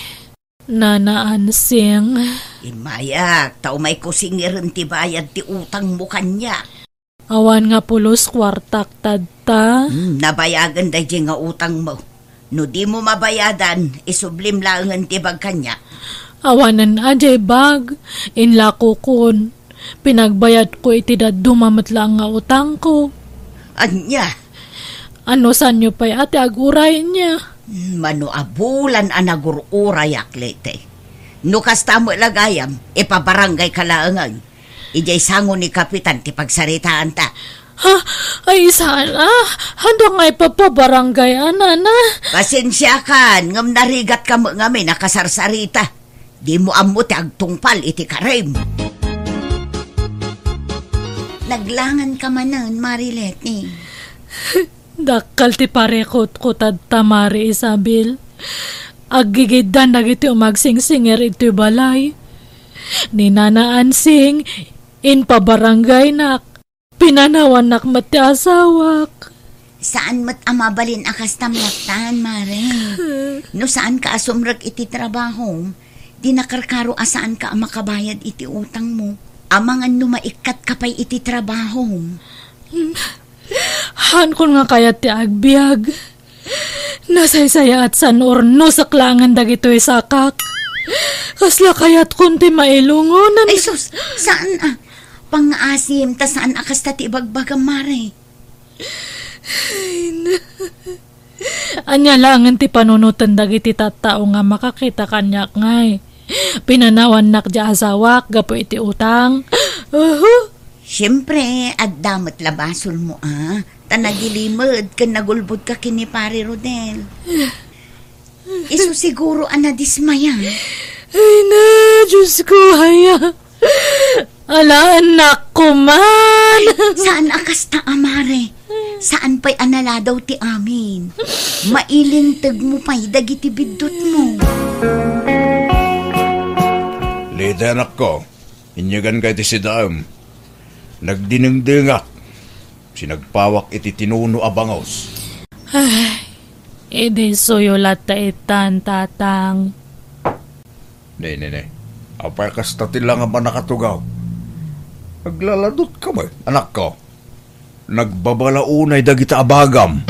Nana Ansing. Immayak, ta umayko singirem ti bayad ti utangmo kaniak. Awan nga pulos kuartak tadta. Hmm, nabayagen daydiay nga utangmo. No dimo mabayadan, isublim laengen ti bag kaniak. Awanen a diay bag, inlakokon. Pinagbayadko iti dadduma met laeng nga utangko. Ania? Anusanyo pay a ti aguray nia? Mano a bulan a nagur-urayak, Liti. No kasta met la gayam, ipabarangayka laengen. Idiay sango ni Kapitan ti pagsaritaanta. Ha? Ay, saan a? Haanda nga ipapabarangay a, Nana? Pasensiakan, ngem narigatka met ngamin a kasarsarita. Dimo ammo ti agtungpal iti karim. Naglanganka manen, Mari Leti. Dakkel ti parikutko tadta, Mari Isabel. Aggigiddan dagiti umagsingsingir iti balay. Ni Nana Ansing, impabarangaynak. Pinanawannak met ti asawak. Saan met a mabalin a kastam latta, Mare. No saanka a sumrek iti trabahom, di nakarkaro a saanka a makabayad iti utangmo. Amangan no maikkatka pay iti trabahom. Haankon nga kayat ti agbiag. Nasaysayaat san urnosek laengen dagitoy sakak. Kasla kayatkon ti mailungonan. Ay, sus, saan a? Pangngaasim, ta saan a kasta ti ibagbagam, Mare. Ania laengen ti panunoten dagiti tattao nga makakita kaniak ngay? Pinanawannak ti asawak gapu iti utang. Uhu. Siempre, adda met la basolmo a, ta nagilimed ken nagulbodka ken ni Pare Rodel. Isu siguro a nadismaya. Ay na, Diyos ko, aya. Ala, anak ko man. Ay, saan a kasta a, Mare? Saan pay a naladaw ti amin? Mailinteg mo pay dagiti biddut mo. Leti, anak ko, inyagan kay ti sidaem. Nagdinengdengak. Sinagpawak iti tinuno a bangus. Ay, idi suyo latta itan, Tatang. Ne, ne, ne. Apay kasta ti langam a nakatugaw? Aglaladutka met, anakko. Nagbabalaunay dagita a bagam.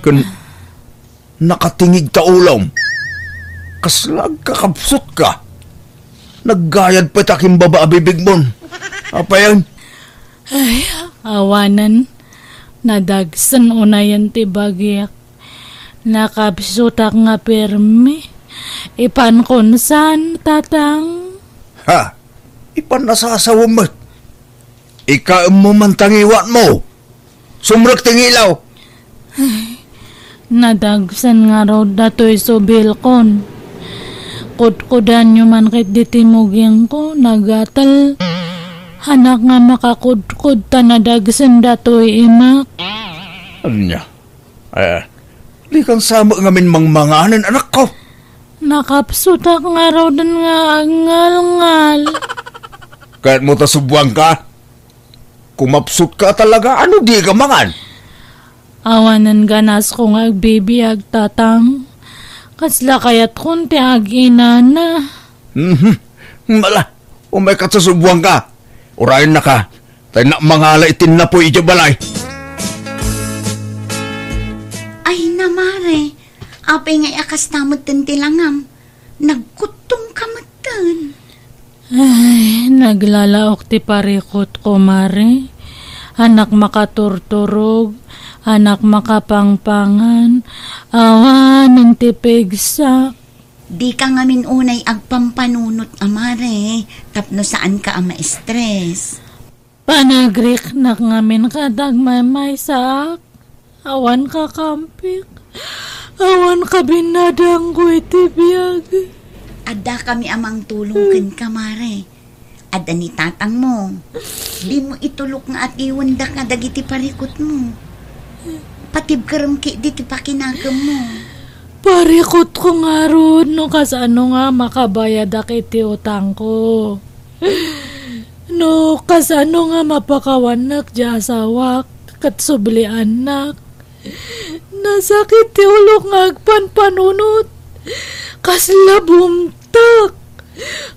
Ken, Nakatingig ta ulom. Kasla agkakabsut ka. Naggayad pay ta kimbaba a bibigmon. Apayen? Ay, awanen. Nadagsen unayen ti bagik. Nakabsutak nga pirmi. Ipankon saan, Tatang? Ha? Ipan nasasawem met. Ikaemmo man ta ngiwatmo. Sumrek ti ngilaw. Ay, nadagsen ngarud datoy subilkon. Kudkudanyo man ket diti mugingko, nagatel. Anak nga makakudkod ta nadagsen datoy imak. Ania? Eh, dikan sa met ngamin mangmanganen, anakko. Nakapsutak ngaruden nga agngalngal. Kayatmo ta subuanka? Kumapsutka talaga, ano dika mangan? Awanen ganasko nga agbibiag, Tatang. Kasla kayatkon ti aginana. Mhm. Mala, umayka ta subuanka. Urayennaka, ta innak mangala iti napuy idiay balay. Ay, na, Mare, apay nga kasta metten ti langam? Nagkuttongka metten. Ay, naglalaok ti parikutko, Mare. Anak makaturturog, anak makapangpangan, awanen ti pigsak. Dika ngamin unay agpampanunot a, Mare, tapno saanka a ma-stress. Panagriknak ngamin ket agmaymaysaak. Awan kakampik. Awan kabinnadangko iti biag. Addakami a mangtulong kenka, Mare. Adda ni tatangmo. Dimo itulok nga atiwendaka dagiti parikutmo. Patibkerem ketdi ti pakinakemmo. Parikutko ngarud no kasano nga makabayadak iti utangko. No kasano nga mapakawannak ti asawak ket subliannak. Nasakit ti ulok nga agpanpanunot. Kasla bumtak.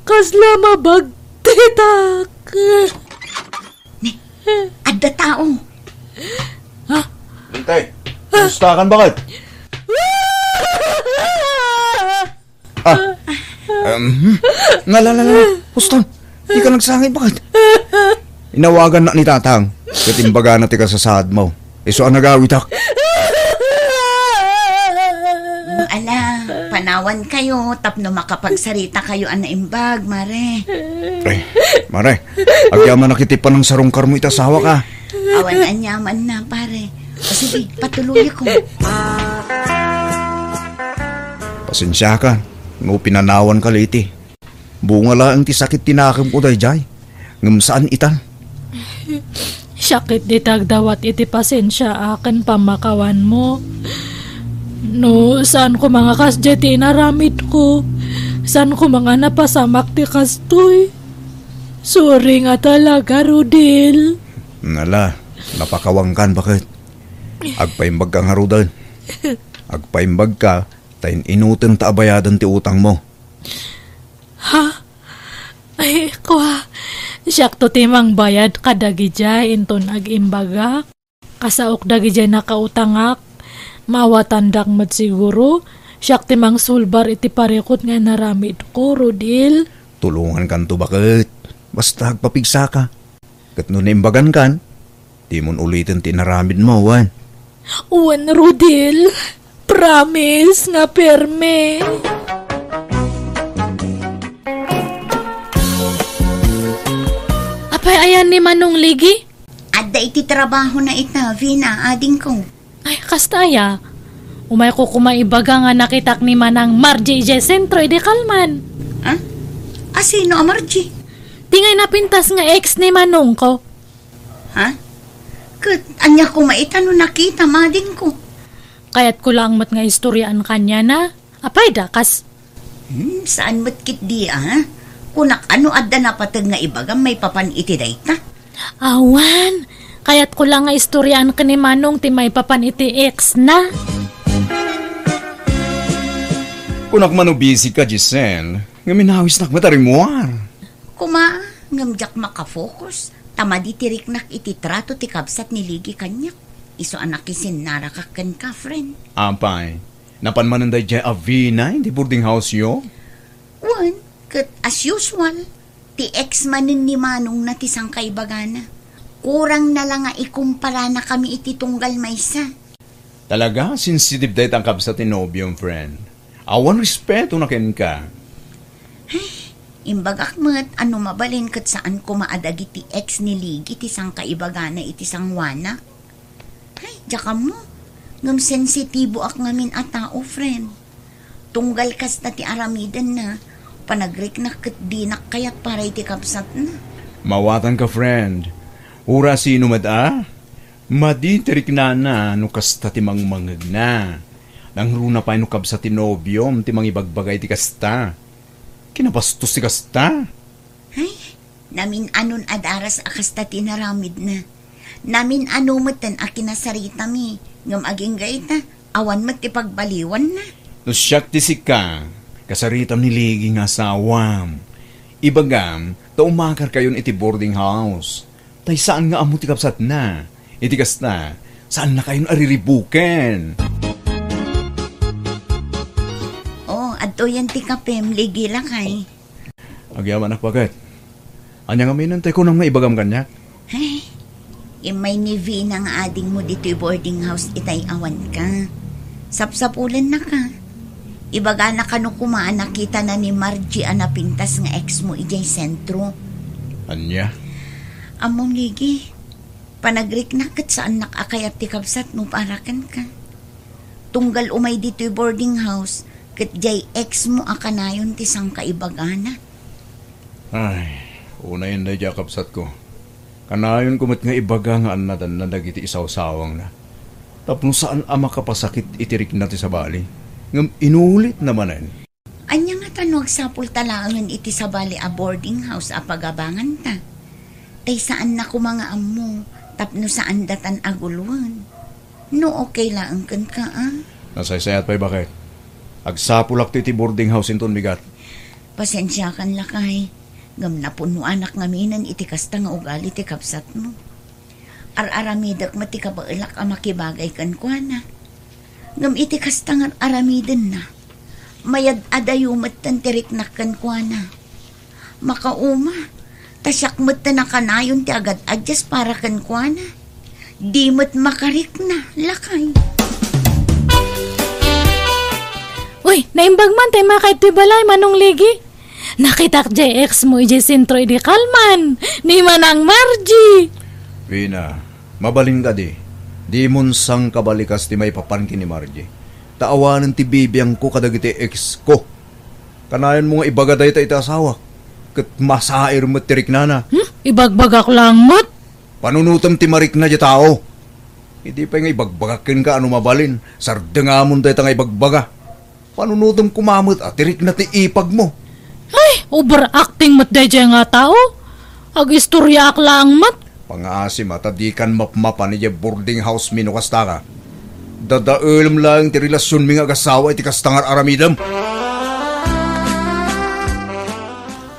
Kasla mabagtitak. Ni, adda tao. Ha? Bintay, kumusta kan baket? Ah, um, ngala, ngala, ngala. Husto, dika nagsangit, baket? Inawagannak ni tatang, ket imbagana ti kasasaadmo. Isu a nagawitak. Ala, panawankayo tapno makapagsaritakayo a naimbag, Mare. Ay, Mare, agyamanak iti panangsarungkarmo iti asawak, a. Awan aniamanna, Pare. O sige, patuloyko. Pasensiaka no pinanawanka, Leti. Bunga laeng ti sakit ti nakemko daydiay, ngem saan itan. Siak ketdi ti agdawat iti pasensiaak ken pammakawanmo. No, saan koma nga kasdiay ti inaramidko. Saan koma nga napasamak ti kastoy. Sorry nga talaga, Rodel. Ala, napakawankan, baket. Agpaimbagka ngaruden. Agpaimbagka ta in-inutenta a bayaden ti utangmo. Ha? Ay, kua, siakto ti mangbayad kadagidiay inton agimbagak. Kasaok dagidiay nakautangak. Maawatandak met siguro. Siak ti mangsulbar iti parikut nga inaramidko, Rodel. Tulongankanto, baket. Basta agpapigsaka. Ket no naimbagankan, dimon uliten ti inaramidmo, wen? Wen, Rodel. Promise nga perme. Apay, ayan ni Manong Ligi? Adda iti trabahona ita, Vina, adingko. Ay, kasta aya. Umayko koma ibaga nga nakitak ni Manang Margie idiay sentro idi kalman. Ha? A, sino a Margie? Di ngay napintas nga ex ni Manongko. Ha? Ket ania koma ita no nakitam, adingko? Kayatko laeng met nga istoriaan kaniana. Apay, dakas? Hmm, saan met ketdi, a? Kunak, a no adda napateg nga ibagam maipapan iti dayta? Awan. Kayatko la nga istoriaan ken ni Manong ti maipapan iti ex na. Kunak man no busy ka, Giselle, ngem inawisnak met a rimmuar. Koma, ngem diak makafocus, ta madi ti riknak iti trato ti kabsat ni Ligi kaniak. Isu a nakisinnarakak ken Kafren. Apay, Napan manen daydiay a Vina iti boarding house-yo? Wen, ket as usual, ti ex manen ni manongna ti sangkaibagana. Kurangna la nga ikumparanakami iti tunggal maysa. Talaga, sensitive dayta a kabsat ti nobiom, friend. Awan respetona kenka. Ay, imbagak met a no mabalin ket saan koma a dagiti ex ni Ligi ti sangkaibagana iti sangoanak. Ay, diak ammo. Ngem sensitiboak ngamin a tao, friend. Tunggal kasta ti aramidenna, panagriknak ket dinak kayat para iti kabsatna. Mawatanka, friend. Uray sino met a, madi ti riknana no kasta ti mangmangegna. Nangruna pay no kabsat ti nobiom ti mangibagbaga iti kasta. Kinabastos ti kasta. Ay, namin-anon a daras a kasta ti naramidna. Namin-ano metten a kinasaritami, ngem agingga ita, awan met ti pagbaliwanna. No siak ti sika, kasaritam ni Ligi nga asawam. Ibagam, ta umakarkayon iti boarding house. Tay saan nga ammo ti kabsatna. Iti kasta, saannakayon a riribuken. Oh, adtoyen ti kapem, Ligi lakay. Agyamanak, baket. Ania ngamin ti kunam nga ibagam kaniak? Ay, immay ni Vina nga adingmo ditoy boarding house itay awanka. Sapsapulennaka. Ibagana kano koma a nakitana ni Margie a napintas nga ex mo idiay sentro. Ania? Ammom, Ligi, panagriknak ket saannak a kayat ti kabsatmo para kenka. Tunggal umay ditoy boarding house, ket diay ex mo a kanayon ti sangkaibagana. Ay, unayen daydiay a kabsatko. Kanayonko met nga ibaga nga annadanna dagiti isawsawangna. Tapno saan a makapasakit iti rikna ti sabali. Ngem inulitna manen. Ania ngata no agsapulta laengen iti sabali a boarding house a pagabanganta? Tay saanna koma nga ammo tapno saandatan a guloen. No okay laeng kenka, a? Nasaysayat pay, baket. Agsapulakto iti boarding house inton bigat. Pasensiakan, lakay, ngem napunnoanak ngaminen iti kasta nga ugali ti kabsatmo. Ar-aramidek met ti kabaelak a makibagay kenkuana. Ngem iti kasta nga ar-aramidenna, mayad-adayo metten ti riknak kenkuana. Makauma, ta siak metten a kanayon ti agad-addas para kenkuana. Di met makarikna, lakay. Uy, naimbag man tay makaittoy balay, Manong Ligi. Nakitak jay ex mo idiay sentro idi kalman ni Manang Margie. Vina, mabalin kadi, dimon sangkabalikas ti maipapan ken ni Margie. Ta awanen ti bibiangko kadagiti ex ko. Kanayon mo nga ibaga dayta iti asawak, ket masair met ti riknana. Hmm? Ibagbagak lang met. Panunotem ti marikna diay tao. Idi pay nga ibagbagak kenka a no mabalin, sardengamon dayta nga ibagbaga. Panunotem koma met a ti rikna ti ipag mo. Ay, overacting met daydiay nga tao. Agistoriaak laeng met. Pangaasim a ta dikan mapmapan idiay boarding house mi no kastaka. Dadaelem laeng ti relasionmi nga agasawa iti kasta nga ar-aramidem.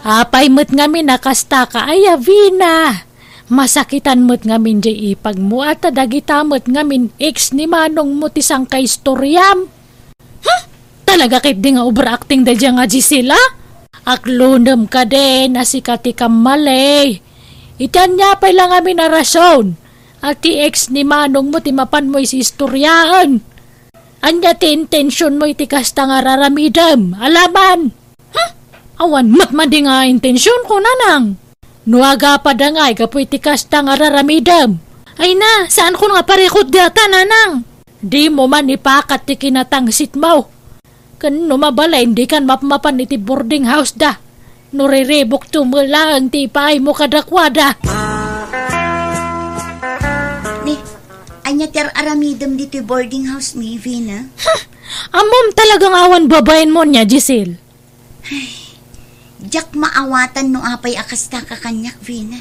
Apay met ngamin a kastaka, aya, Vina? Masakitan met ngamin jay ipag mo, a ta dagita met ngamin ex ni manong mo ti sangkaistoriam. Huh? Talaga ketdi nga overacting daydiay nga Gisela? Aklonem kadin a sika ti kammali. Iti ania pay la ngamin a rason a ti ex ni manong mo ti mapan mo isistoriaen? Ania ti intention mo iti kasta nga ar-aramidem? Alaman! Huh? Awan met madi nga intention ko, nanang. No agapada ngay gapu iti kasta nga ar-aramidem, ay na, saan ko nga parikut data, nanang. Di mo man ipakat ti kinatangsit mo. Ken no mabalin, dikan mapmapan iti boarding house da. No riribukto met laeng ti ipaay mo kadakuada. Ni, ania ti ar-aramidem ditoy boarding house mi, Vina? Huh! Ammom talaga nga awan babaen mo nia, Giselle. Ay, diak maawatan no apay a kastaka kaniak, Vina.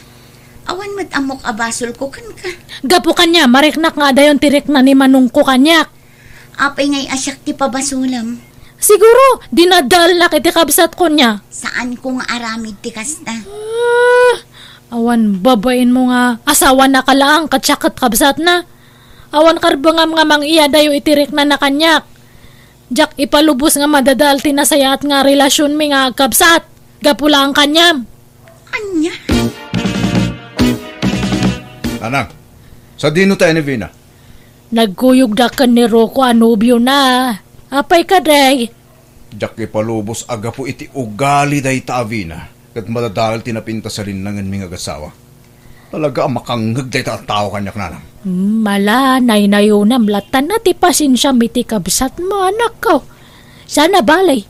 Awan met ammok a basolko kenka. Gapu kania, mariknak nga adayon ti rikna ni manongko kaniak. Apay ngay a siak ti pabasolem? Siguro, dinadalnak iti kabsatko nia. Saanko nga aramid ti kasta. Ah, awan babaen mo nga asawana ka laeng ket siak ket kabsatna. Awan karbengam nga mang-iyadayo iti riknana kaniak. Diak ipalubos nga madadael ti nasayaat nga relasionmi nga agkabsat. Gapu laeng kaniam. Ania? Nanang, sadino tayo ni Vina? Nagkuyogda ken ni Rocco a nobiona. Apay kadi? Diak ipalubos a gapu iti ugali dayta a Vina ket madadael ti napintas a rinnangenmi nga agasawa. Talaga a makangngeg dayta a tao kaniak, nanang. Hmm, ala, naynayonam latta ti pasensiam iti kabsatmo, anakko. Saan a bale,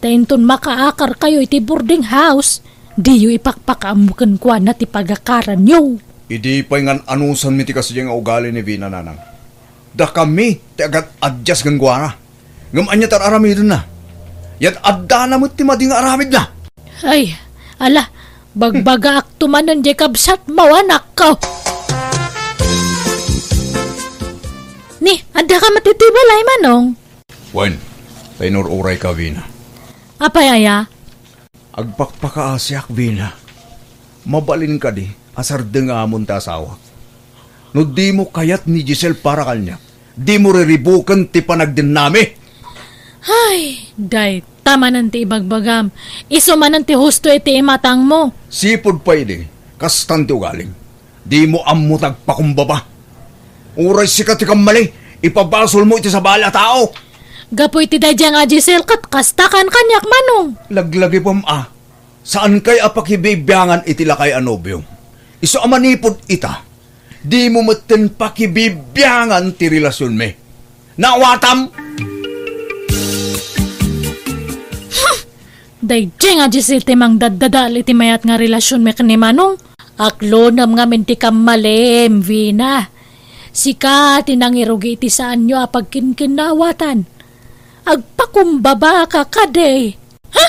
ta inton makaakarkayo iti boarding house, diyo ipakpakaammo kenkuana ti pagakaranyo. Idi pay ngan-anusanmi ti kasdiay nga ugali ni Vina, nanang. Dakami ti agad-adyas kenkuana. Ngem ania ti ar-aramidenna? Yad-addana met ti madi nga aramidna. Ay, ala, bagbagaakto manen diay kabsatmo, anakko. Ni, addaka met iti balay, Manong? Wen, ta inur-urayka, Vina. Apay aya? Agpakpakaasiak, Vina. Mabalin kadi a sardengamon ti asawak? No dimo kayat ni Giselle para kaniak, dimo riribuken ti panagdennami. Ay, dayta manen ti ibagbagam. Isu manen ti husto iti imatangmo. Sipud pay idi, kastan ti ugalim. Dimo ammo ti agpakumbaba. Uray sika ti kammali, ipabasolmo iti sabali a tao. Gapu iti daydiay nga Giselle ket kasta kan kaniak, Manong. Laglagipem a, saankay a pakibibiangan iti lakay a nobiom. Isu a manipud ita, dimo metten pakibibiangan ti relasionmi. Naawatam? Daydiay nga Giselle ti mangdaddadael iti mayat nga relasionmi ken ni Manong. Aklonem ngamin ti kammalim, Vina. Sika ti nangirugi iti saanyo a pagkinkinnaawatan. Agpakumbabaka kadi. Ha?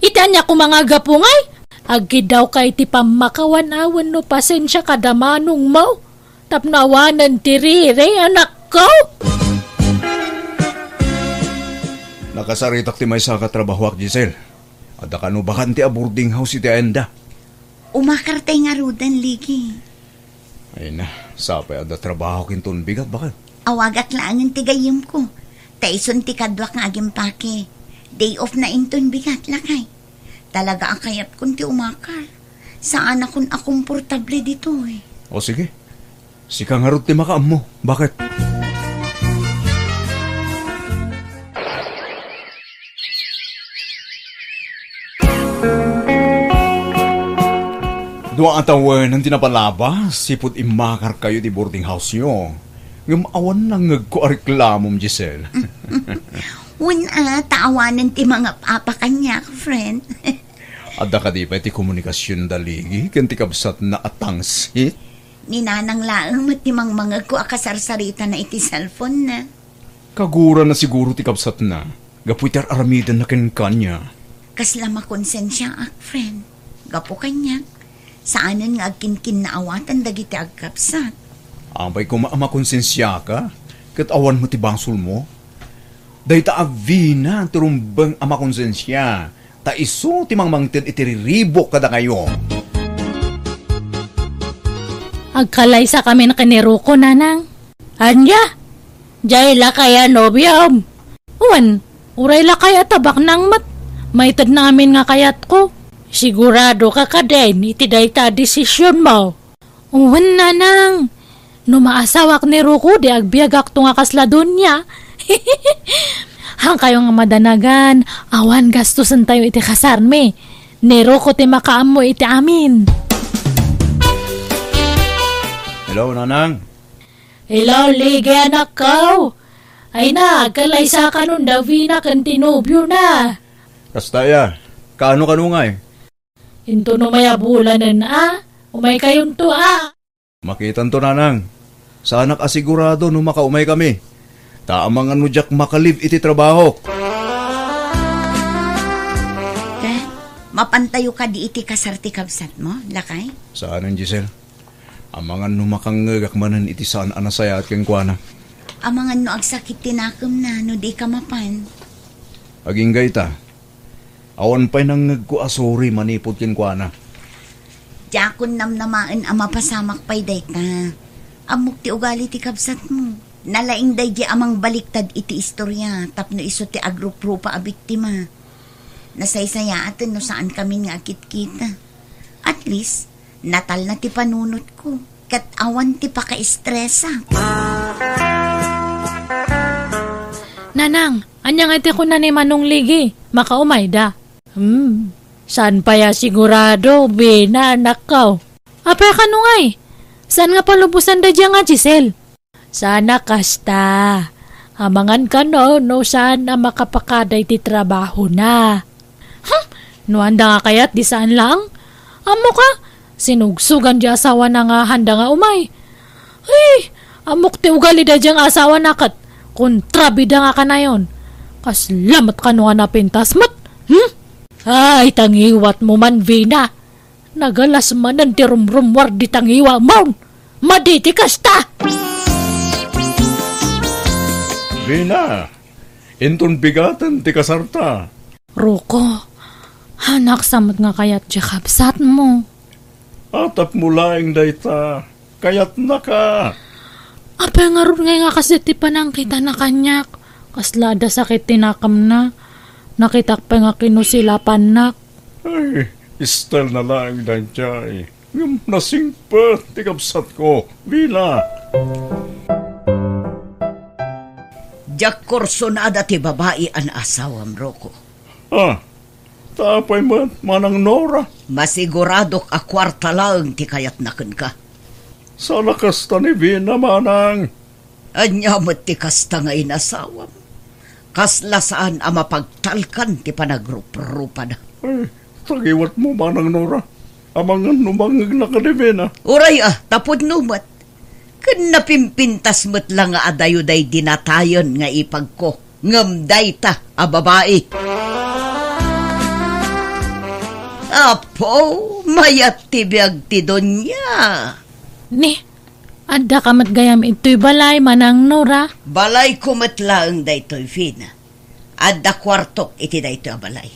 Iti ania koma nga gapu ngay? Agkiddawka iti pammakawan a wenno pasensia kada manongmo tapno awanen ti riri, anakko? Nakasaritak ti maysa nga trabahoak, Giselle. Adda kano bakante a boarding house iti ayanda. Umakartay ngaruden, Ligi. Ay na, sapay adda trabaho kinton bigat, baket. Awagak laengen ti gayyemko. Ta isun ti kaduak nga agimpake. Day off na inton bigat, lakay. Talaga a kayatkon ti umakar. Saanakon a komportable ditoy. O sige, sika ngarud ti makaammo. Baket? Dua a tawen ti napalabas, sipud immakarkayo ti boarding house-yo. Ngem awan nangngegko a reklamom, Giselle. Wen a, ta awanen ti mangap-apa kaniak, friend. Adda kadi pay ti komunikasion da Ligi ken ti kabsatna a tangsit? Ni Nanang laeng met ti mangmangegko a kasarsaritana iti cellphone-na. Kagurana siguro ti kabsatna, gapu iti ar-aramidenna kenkuana. Kasla makonsensiaak, friend. Gapu kaniak, saanen nga agkinkinnaawatan dagiti agkabsat. Apay koma a makonsensiaka, ket awan met ti basolmo. Dayta a Vina ti rumbeng a makonsensia, ta isu ti mangmangted iti riribuk kadakayo. Agkalaysakamin ken ni Rocco, Nanang. Ania? Diay lakay a nobiom? Wen, uray lakay a tabaknang met, maitedna amin nga kayatko. Siguradoka kadin iti dayta a desisionmo? Wen, Nanang. No maasawak ni Rocco, di agbiagakto nga kasla donia. Hankayo nga madanagan, awan gastosentayo iti kasarmi. Ni Rocco ti makaammo iti amin. Hello, Nanang. Hello, Ligi, anakko. Ay na, agkalaysakanon da Vina ken ti nobiona. Kasta aya, kaano kano ngay? Inton umay a bulanen a, umaykayonto a. Makitanto, Nanang. Saanak a sigurado no makaumaykami. Ta amangan no diak makalive iti trabahok. Te, mapantayo kadi iti kasar ti kabsatmo, lakay? Saanen, Giselle. Amangan no makangngegak manen iti saan a nasayaat kenkuana. Amangan no agsakit ti nakemna no dika mapan. Agingga ita. Awan pay nangngegko a sorry manipud kenkuana. Diakon namnamaen a mapasamak pay dayta. Ammok ti ugali ti kabsatmo. Nalaing daydi a mangbaliktad iti istoria tapno isu ti agruprupa a biktima. Nasaysayaaten no saan kamin nga akitkita. At least, natalna ti panunotko, ket awan ti pakaestresak. Nanang, ania nga iti kuna ni Manong Ligi? Makaumayda. Hmm, saan pay a sigurado, Vina, anakko. Apay a kano ngay? Saan nga palubosan daydiay nga Giselle? Saan a kasta. Amangan kano no saan a makapakada iti trabahona. Hmm, no anda nga kayat di saan laeng. Ammok a, sinugsogan di asawana nga handa nga umay. Ay, ammok ti ugali daydiay nga asawana ket kontrabida nga kanayon. Kasla met kano nga napintas met. Hmm? Ay, tangiwatmo man, Vina. Nagalas manen ti rumrummuar di tangiwamon. Madi ti kasta! Vina, inton bigaten ti kasarta. Rocco, hanaksa met nga kayat diay kabsatmo. Tapno laeng dayta, kayatnaka. Apay ngarud ngay nga kasdi ti panangkitana kaniak? Kasla adda sakit ti nakemna. Nakitak pay nga kinusilapannak. Ay, style na laeng daydiay. Ngem nasingpet ti kabsatko, Vina. Diak kursonada ti babai a naasawam, Rocco. Ah, ta apay met, Manang Nora? Masiguradok a kuarta laeng ti kayatna kenka. Saan a kasta ni Vina, Manang. Ania met ti kasta nga inasawam? Kasla saan a mapagtalkan ti panagruprupada. Ay, tangiwatmo, Manang Nora. Amangan no mangngegna kadi Vina. Uray a, ta pudno met. Ken napimpintas met la nga adayo daydi natayen nga ipagko. Ngem dayta a babai. Apo, mayat ti biag ti dunia. Ni, Addaka met gayam itoy balay, Manang Nora? Balayko met laeng daytoy, Vina. Adda kuartok iti daytoy a balay.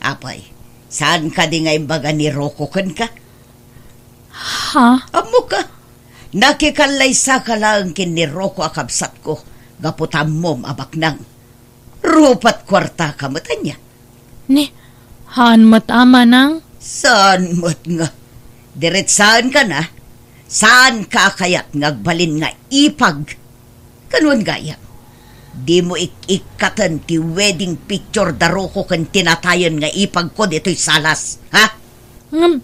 Apay, saan kadi nga imbaga ni Rocco kenka? Ha? Ammoka, nakikallaysaka laeng ken ni Rocco a kabsatko gapu ta ammom a baknang. Rupat kuartaka met ania? Ni, haan met a, Manang? Saan met nga? Diretsaenka na? Saanka a kayat nga agbalin nga ipag? Kanwan gayam, dimo ik-ikkaten ti wedding picture da Rocco ken ti natayen nga ipagko ditoy salas, ha? Ngem,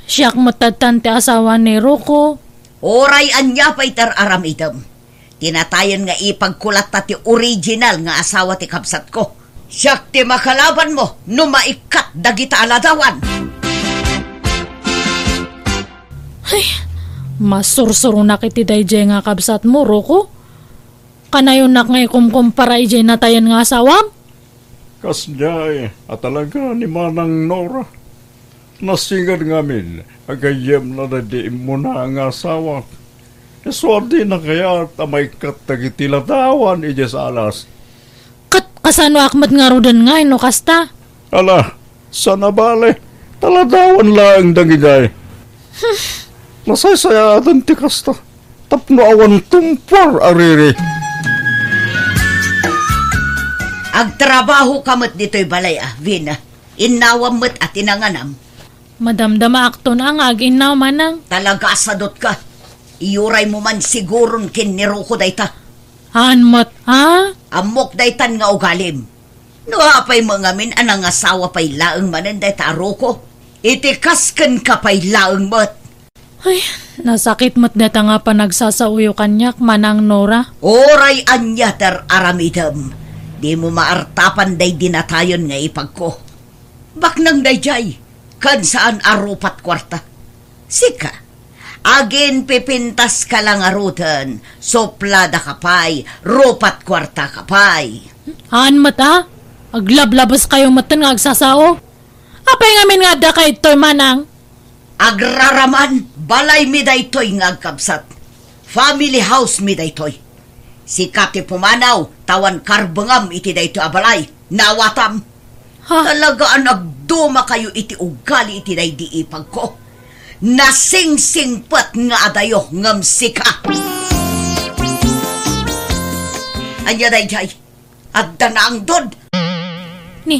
siak met tattan ti asawa ni Rocco. Uray ania pay ti ar-aramidem. Ti natayen nga ipagko latta ti original nga asawa ti kabsatko. Siak ti makalabanmo no maikkat dagita a ladawan. Ay, masursuronak iti daydiay nga kabsatmo, Rocco. Kanayonnak nga ikumkumpara idiay natayen nga asawam? Kasdiay a talaga ni Manang Nora. Nasinged ngamin a gayyemna daydi immuna nga asawak. Isu a dina kayat a maikkat dagiti ladawan idiay salas. Ket kasanoak met ngaruden ngay no kasta? Ala, saan a bale, ta ladawan laeng dagidiay. Nasaysayaaten ti kasta. Tapno awan tumpuar a riri. Agtrabahoka met ditoy balay a, Vina. Innawam met a ti nanganam. Madamdamaakton a nga ag-innaw, Manang. Talaga a sadotka. Iyuraymo man siguron ken ni Rocco dayta. Haan met a? Ammok daytan nga ugalim. No apay met ngamin a nangasawa pay laeng manen dayta a Rocco, iti kas kenka pay laeng met. Ay, nasakit met dayta nga panagsasaoyo kaniak, Manang Nora. Uray ania ti ar-aramidem, dimo maartapan daydi natayen nga ipagko. Baknang daydiay, ken saan a rupat kuarta. Sika, aginpipintaska la ngaruden, supladaka pay, rupat kuartaka pay. Haan met a, aglablabeskayo metten nga agsasao. Apay ngamin nga addaka ditoy, Manang? Agraraman, balaymi daytoy nga agkabsat. Family house mi daytoy. Sika ti pumanaw, ta awan karbengam iti daytoy a balay. Naawatam. Ha? Talaga a nagdumakayo iti ugali iti daydi ipagko. Nasingsingpet nga adayo ngem sika. Ania daydiay? Adda naangdod. Ni,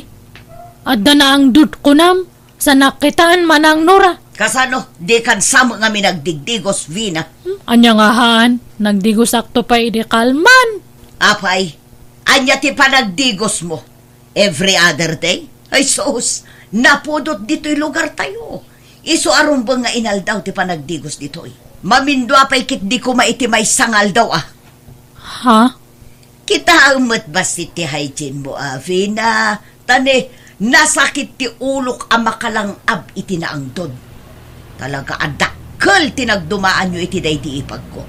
adda naangdod kunam? Sanak kitaen, Manang Nora. Kasano? Dikan sa met ngamin nagdigdigos, Vina. Hmm, ania nga haan? Nagdigosakto pay idi kalman. Apay, ania ti panagdigosmo? Every other day? Ay sus, napudot ditoy lugartayo. Isu a rumbeng nga inaldaw ti panagdigos ditoy. Mamindua pay ketdi koma iti maysa nga aldaw, a. Ha? Kitaem met bassit ti hygiene mo, a, Vina. Ta ne, nasakit ti ulok a makalang-ab iti naangdod. Talaga a dakkel ti nagdumaanyo iti daydi ipagko.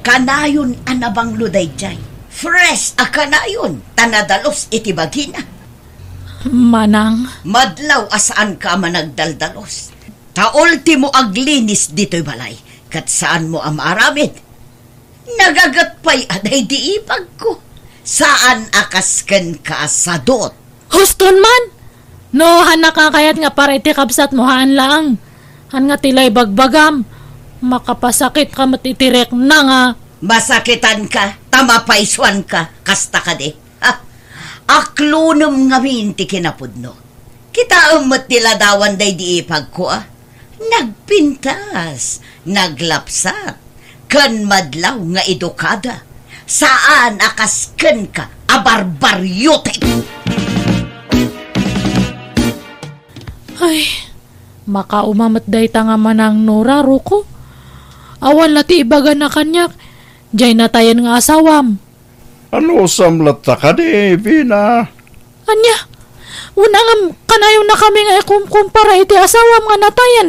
Kanayon a nabanglo daydiay. Fresh a kanayon, ta nadalus iti bagina. Manang. Madlaw a saanka a managdaldalus. Ta ultimo aglinis ditoy balay, ket saanmo a maaramid. Nagaget pay a daydi ipagko. Saan a kas kenka a sadut. Huston man! No, hanak nga kayat nga para iti kabsatmo, haan laeng. Han nga ti lay bagbagam, makapasakitka met iti rikna nga. Masakitanka, ta mapaysuanka, kasta kadi? Ha? Aklonem ngamin ti kinapudno. Kitaem met ti ladawan daydi ipagko, a. Nagpintas, naglapsat, ken madlaw nga edukada. Saan a kas kenka a barbariote. Ay, makauma met dayta nga Manang Nora, Ruko. Awan la ti ibagana kaniak, diay natayen nga asawam. Anusam latta kadi, Vina? Ania? Wen a ngem kanayonnakami nga ikumkumpara iti asawam nga natayen.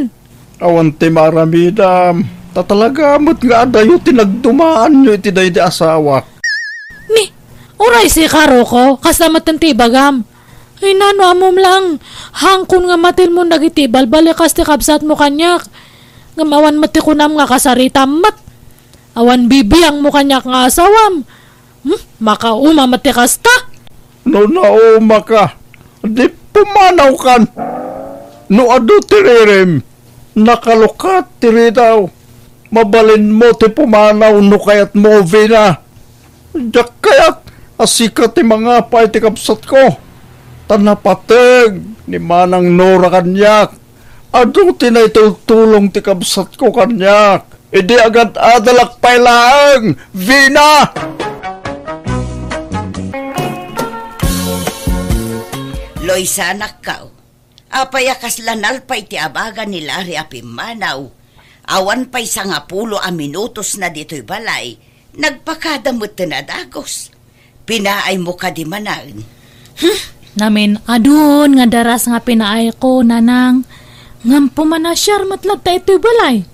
Awan ti maaramidam, ta talaga met nga adayo ti nagdumaanyo iti daydi asawak. Ni, uray sika, Ruko, kasta met ti ibagam. Ay, nano ammom lang, hangkon nga matilmon dagiti ibalbalikas ti kabsatmo kaniak. Ngem awan met ti kunam nga kasaritam met. Awan bibiangmo kaniak nga asawam. Hmm? Makauma met ti kasta? No naumaka, di pumanawkan. No adu ti ririm, nakalukat ti ridaw. Mabalinmo ti pumanaw no kayatmo, Vina. Diak kayat a sika ti mangapa iti kabsatko. Ta napateg ni Manang Nora kaniak. Adu ti naitultulong ti kabsatko kaniak. Idi agad-adalak pay laeng, Vina! Loisa, anakko, apay a kasla nalpay ti abaga ni Larry a pimmanaw? Awan pay sangapulo a minutosna ditoy balay, nagpakada met ti nadagos. Pinaaymo kadi, Manang? Hmm, namin-adun nga daras nga pinaayko, Nanang. Ngem pumanasiar met latta itoy balay.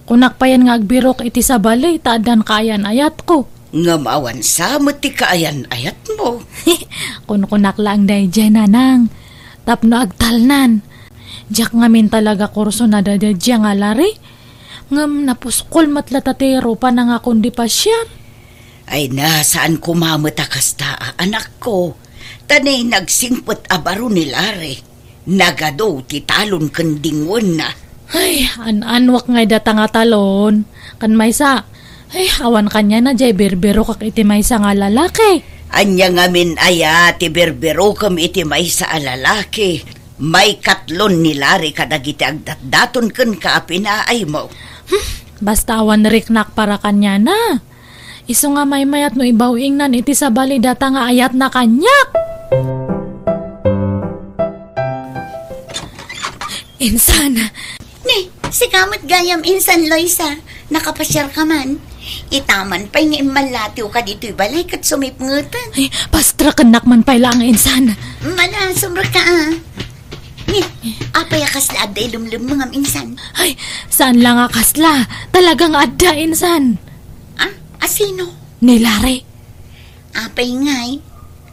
Kunak payen nga agbirok iti sabali ta addan kaayan-ayatko. Ngem awan sa met ti kaayan-ayatmo. Kunkunak laeng daydiay, Nanang. Tapno agtalnan. Diak ngamin talaga kurso nadadadja nga Larry. Ngem napuskol met latta ti rupana nga kundi pasiar. Ay na, saan koma met a kasta, a, anakko. Ta ne, nagsingpet a baro ni Larry. Nagadu ti talon ken dingwenna. Ay, an-anwak ngay data nga talon. Ken maysa, ay, awan kaniana diay birbirokak iti maysa nga lalaki. Ania ngamin aya ti birbirokem iti maysa a lalaki? Maikatlon ni Larry kadagiti agdatdaton kenka a pinaaymo. Hmm, basta awan riknak para kaniana. Isu nga maymayat no ibaw-ingnan iti sabali data nga ayatna kaniak. Insan. Ni, sika met gayam insan, Loisa. Nakapasiar ka man. Itaman pay nga immallatiw ka ditoy balay ket sumipngeten. Ay, pastrakennak man pay laeng, insan. Mana, sumrek ka, a. Ni, apay a kasla adda ilemlem ngam insan? Ay, saan la nga kasla. Talagang adda, insan. A? A sino? Ni Larry. Apay ngay,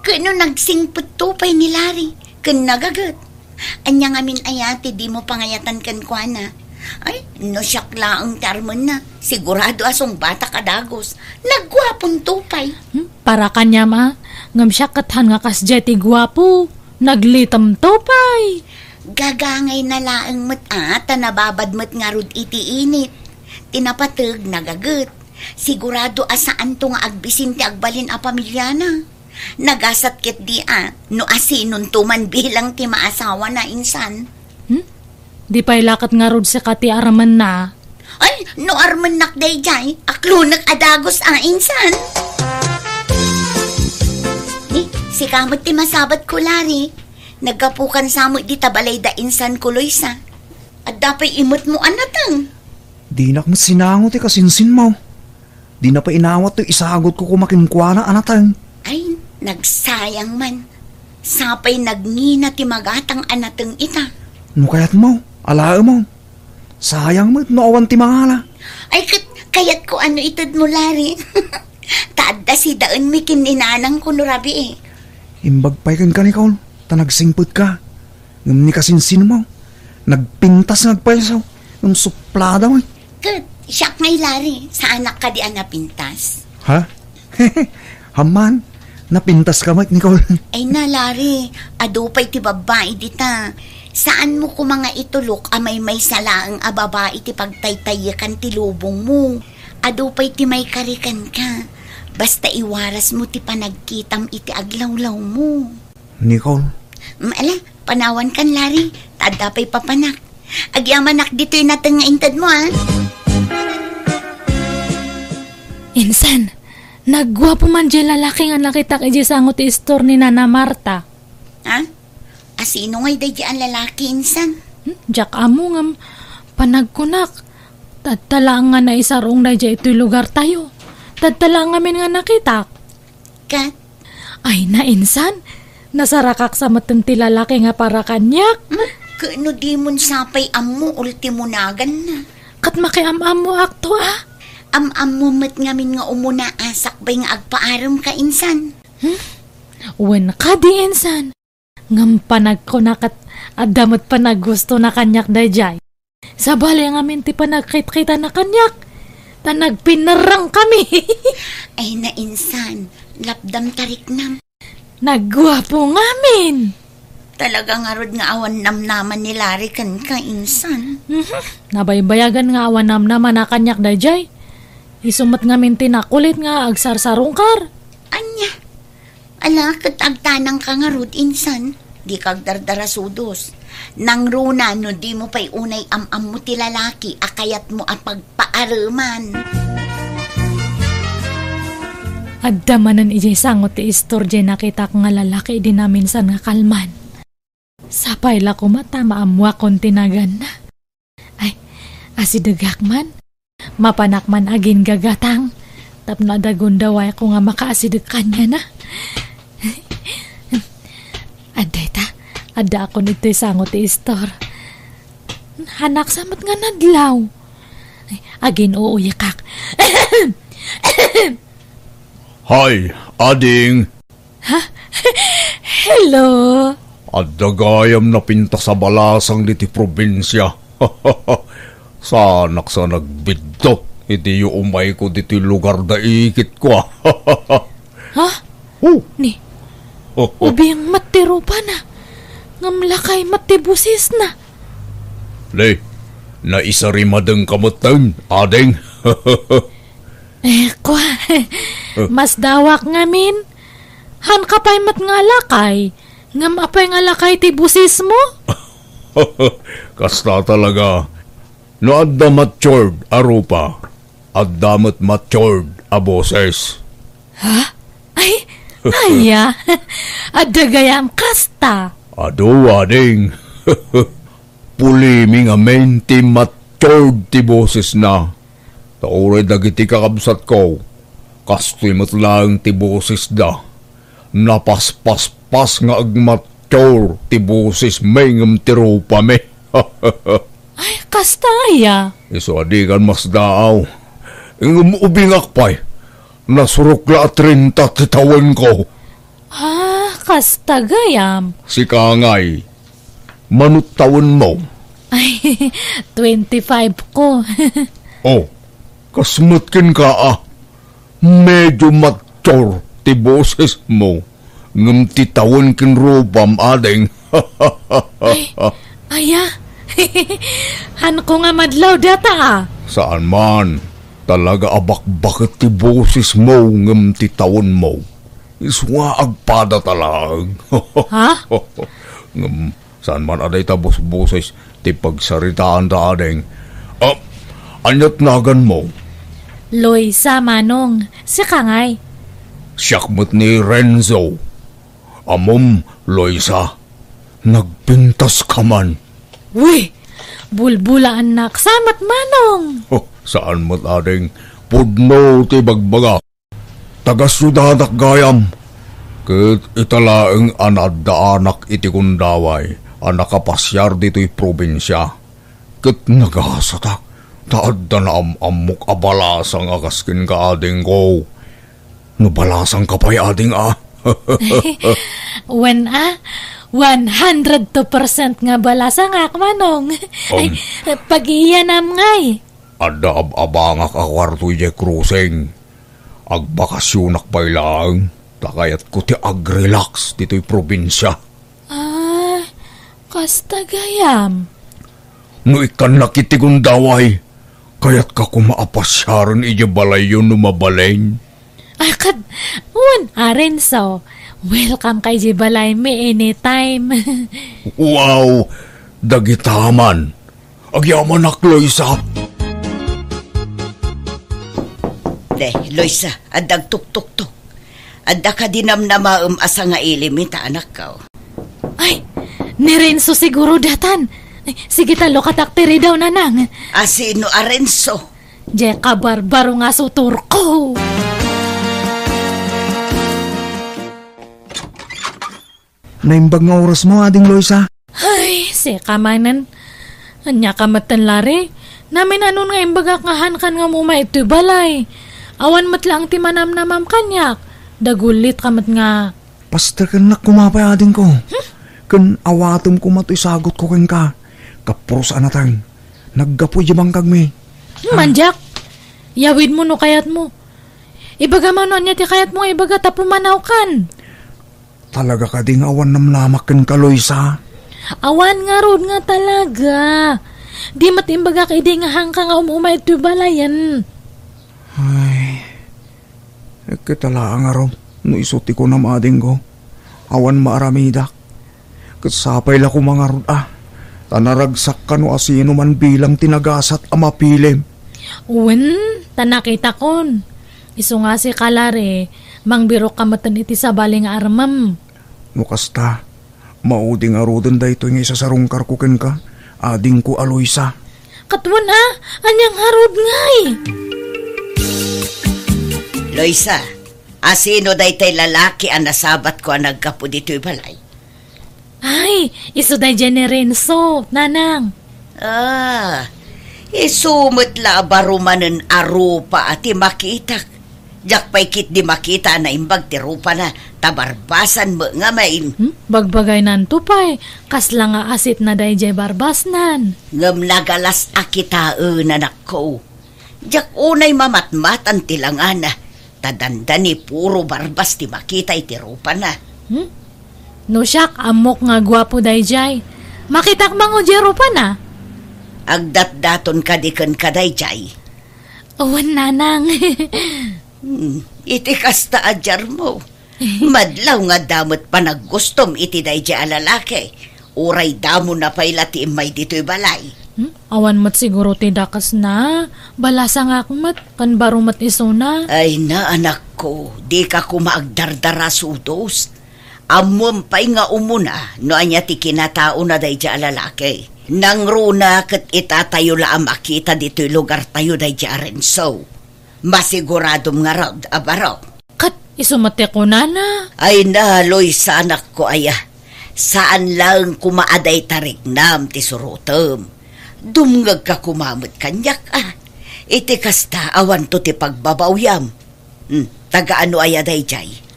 ket no nagsingpetto pay ni Larry, ken nagaget. Ania ngamin aya ti dimo pangayatan kenkuana? Ay, no siak laeng ti armenna, sigurado a sungbatak a dagus. Nagguaponto pay. Hmm, para kaniam a, ngem siak ket han nga kasdiay ti guapo. Naglitemto pay. Gagangayna laeng met a, ta nababad met ngarud iti init. Ti napateg, nagaget. Sigurado a saanto nga agbisin ti agbalin a pamiliana. Nagasat ketdi a no asinonto man bilang ti maasawana, insan. Hmm? Di pay la ket ngarud sika ti armenna. Ay, no armennak daydiay, aklonek a dagus a, insan. Ni, sika met ti masabatko, Larry. Naggapukan sa met dita balay da insan ko, Loisa. Adda pay imetmo a nateng. Dinak met sinango ti kasinsinmo. Dina pay inawat toy isagutko koma kenkuana a nateng. Ay, nagsayang man. Sapay nagngina ti magatang a nateng ita. No kayatmo, alaemo. Sayang met no awan ti mangala. Ay, ket kayatko a no itedmo, Larry. Ta adda sidaenmi ken ni nanangko no rabii. Imbag pay kenka, Nicole, ta nagsingpetka. Ngem ni kasinsinmo, nagpintas nga agpayso, ngem suplada met. Ket siak ngay, Larry, saanak kadi a napintas? Ha? Amman, napintaska met, Nicole. Ay na, Larry, adu pay ti babbai dita. Saanmo koma nga itulok a maymaysa laeng a babai ti pagtaytaykan ti lubongmo. Adu pay ti maikari kenka. Basta iwarasmo ti panagkitam iti aglawlawmo. Nicole. Mm, ala, panawankan, Larry. Ta adda pay papanak. Agyamanak ditoy nateng nga intedmo, a. Insan, nagguapo man diay lalaki nga nakitak idiay sango ti istor ni Nana Marta. Ha? Asino ngay daydiay a lalaki, insan? Hmm, diak ammo ngem panagkunak. Tadta laeng nga naisarong daydiay itoy lugartayo. Tadta laeng ngamin nga nakitak. Ket? Ay na, insan, nasarakak sa metten ti lalaki nga para kaniak. Hmm? Ket no dimon sapay ammo, ultimo naganna. Ket makiam-ammoakto, a. Am-ammo met ngamin nga umuna a sakbay nga agpaarem ka, insan. Hmm? Wen kadi, insan. Ngem panagkuna ket adda met panaggustona kaniak daydiay. Sabali ngamin ti panagkitkitana kaniak, ta nagpinerreng kami. Ay, nainsan, lapdam ta riknam. Nagguapo ngamin. Talaga ngarud nga awan namnama ni Larry kenka, insan. Mhm. Nabaybayagan nga awan namnama na kaniak daydiay. Isu met ngamin ti nakulit nga agsarsarungkar. Ania? Ala, ket agtanangka ngarud, insan. Dika agdardarasudos. Nangruna no dimo pay unay am-ammo ti lalaki a kayatmo a pagpaareman. Adda manen idiay sango ti istor diay nakitak nga lalaki idi naminsan nga kalman. Sapay la koma ta maammoakon ti naganna. Ay, asidegak man. Mapanak man aginggagatang tapno adda gundawayko nga makaasideg kaniana. Adda ita, addaakon ditoy sango ti istor. Hanaksa met nga nadlaw. Ay, agin-uuyakak. Hay, ading! Ha? Hello? Adda gayam napintas a balasang ditoy probinsia. Saanaksa nga agbiddut idi umayko ditoy lugar da ikitko, a. Ha? Oh. Ni, ubing met ti rupana, ngem lakay met ti bosisna. Ni, naisarimadengka metten, ading. Eh, kua, masdawak ngamin. Hanka pay met nga lakay, ngem apay nga lakay ti bosismo? Kasta talaga. No adda matured a rupa, adda met matured a boses. Ha? Ay, aya. Adda gayam kasta. Adu, ading. Pulimi ngamin ti matured ti bosesna. Ta uray dagiti kakabsatko, kastoy met laeng ti bosesda. Napaspaspas nga agmature ti bosesmi ngem ti rupami. Ay, kasta aya? Isu a dikan masdaaw. Ngem ubingak pay, nasurok la a trenta ti tawenko. Ah, kasta gayam. Sika ngay, mano tawenmo? Ay, twenty-five ko. Oh, kas met kenka, a. Medyo mature ti bosesmo, ngem ti tawen ken rupam, ading. Ay, aya? Hanko nga madlaw data, a. Saan man. Talaga a bakbaket ti bosesmo ngem ti tawenmo. Isu nga agpadata laeng. Ha? Ngem saan man a dayta bosboses ti pagsaritaanda, ading. Ah, ania't naganmo? Loisa, Manong. Sika ngay? Siak met ni Renzo. Ammom, Loisa, nagpintas ka man. Uy! Bulbulaannak sa met, Manong! Oh, saan met, ading. Pudno ti bagbagak. Taga-siudadak gayam. Ket ita laeng a naaddaanak iti gundaway a nakapasiar ditoy probinsia. Ket nagasatak, ta adda naam-ammok a balasang a kas kenka, adingko. No balasangka pay, ading, a? Wen a, one hundred two percent nga balasangak, Manong. Ay, Um. Pag-iyanam ngay. Adda ab-abangak a kuarto idiay crossing. Agbakasionak pay laeng, ta kayatko ti agrelax ditoy probinsia. Ah, kasta gayam. No ikkannak iti gundaway, kayatka koma a pasiaren idiay balayyo no mabalin. Ah, ket, wen, a, Renzo, welcome ka idiay balaymi anytime. Wow! Dagita man. Agyamanak, Loisa. De, Loisa, adda agtuktoktok. Adda kadi namnamaem a sangailim ita, anakko? Ay, ni Renzo siguro datan. Ay, sige ta, lukatak ti ridaw, nanang. A sino a Renzo? Diay kabarbaro nga sutorko. Naimbag nga orasmo, Ading Loisa. Ay, sika manen. Ania ka metten, Larry? Naminanon nga imbagak nga hankan nga umay itoy balay. Awan met laeng ti manamnamam kaniak. Dagulit ka met nga. Pastekennak koma pay, adingko. Hmm? Ken awatem koma toy sagutko kenka. Kapuros a nateng. Naggapu idiay bangkagmi. Hmm, mandiak. Yawidmo no kayatmo. Ibagam no ania ti kayatmo nga ibaga ta pumanawkan. Talaga kadi nga awan namnamak kenka, Loisa? Awan ngarud nga talaga. Di met imbagak idi nga hanka nga um-umay itoy balayen. Ay, ekketa laeng ngarud no isu ti kunam, adingko. Awan maaramidak. Ket sapay la koma ngarud a, ta naragsak kano a sino man bilang ti nagasat a mapilim. Wen, ta nakitakon. Isu nga sika, Larry, mangbirok ka metten iti sabali nga armem. No kasta, maudi ngaruden daytoy nga isasarungkarko kenka, adingko a Loisa. Ket wen a, ania ngarud ngay? Loisa, a sino daytoy lalaki a nasabatko a naggapu ditoy balay? Ay, isu daydiay ni Renzo, nanang. Ah, isu met la a baro manen a rupa a ti makitak. Diak pay ketdi makita a naimbag ti rupana, ta barbasan met ngamin. Hmm? Bagbagaynanto pay, kasla nga asitna daydiay barbasnan. Ngem nagalas a kitaen, anakko. Diak unay mamatmatan ti langana, ta dandani puro barbas ti makita iti rupana. Hmm? No siak, ammok nga guapo daydiay. Makitak mango diay rupana? Agdatdaton kadi kenka daydiay? Wen, nanang. Hmm, iti kasta a diarmo. Madlaw nga adda met panaggustom iti daydiay a lalaki. Uray damona pay la ti immay ditoy balay. Hmm? Awan met siguro ti dakesna. Balasangak met, ken baro met isuna. Ay na, anakko, dika koma agdardara sudos. Ammom pay nga umuna no ania ti kinataona daydiay a lalaki. Nangruna ket itatayo la a makita ditoy lugartayo daydiay a Renzo. Masiguradom ngarud a baro. Ket isu met ti kunana. Ay na, Loisa, anakko aya. Saan laeng koma a dayta riknam ti surotem. Dumngegka koma met kaniak a. Iti kasta, awanto ti pagbabawyam. Hmm, taga ano aya daydiay?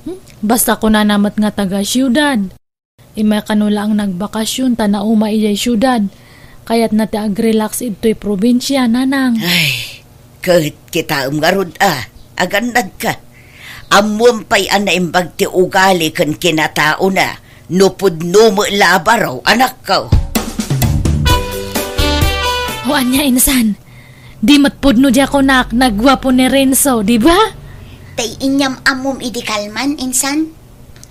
Hmm, basta kunana met nga taga siudad. Immay kano laeng nagbakasyon ta nauma idiay siudad. Kayatna ti agrelax idtoy probinsia, nanang. Ay, ket kitaem ngarud a, agannadka. Ammom pay a naimbag ti ugali ken kinataona, no pudno met la a baro, anakko. O ania insan? Di met pudno diay kunak, naguapo ni Renzo, di ba? Tay inyam-ammom idi kalman, insan?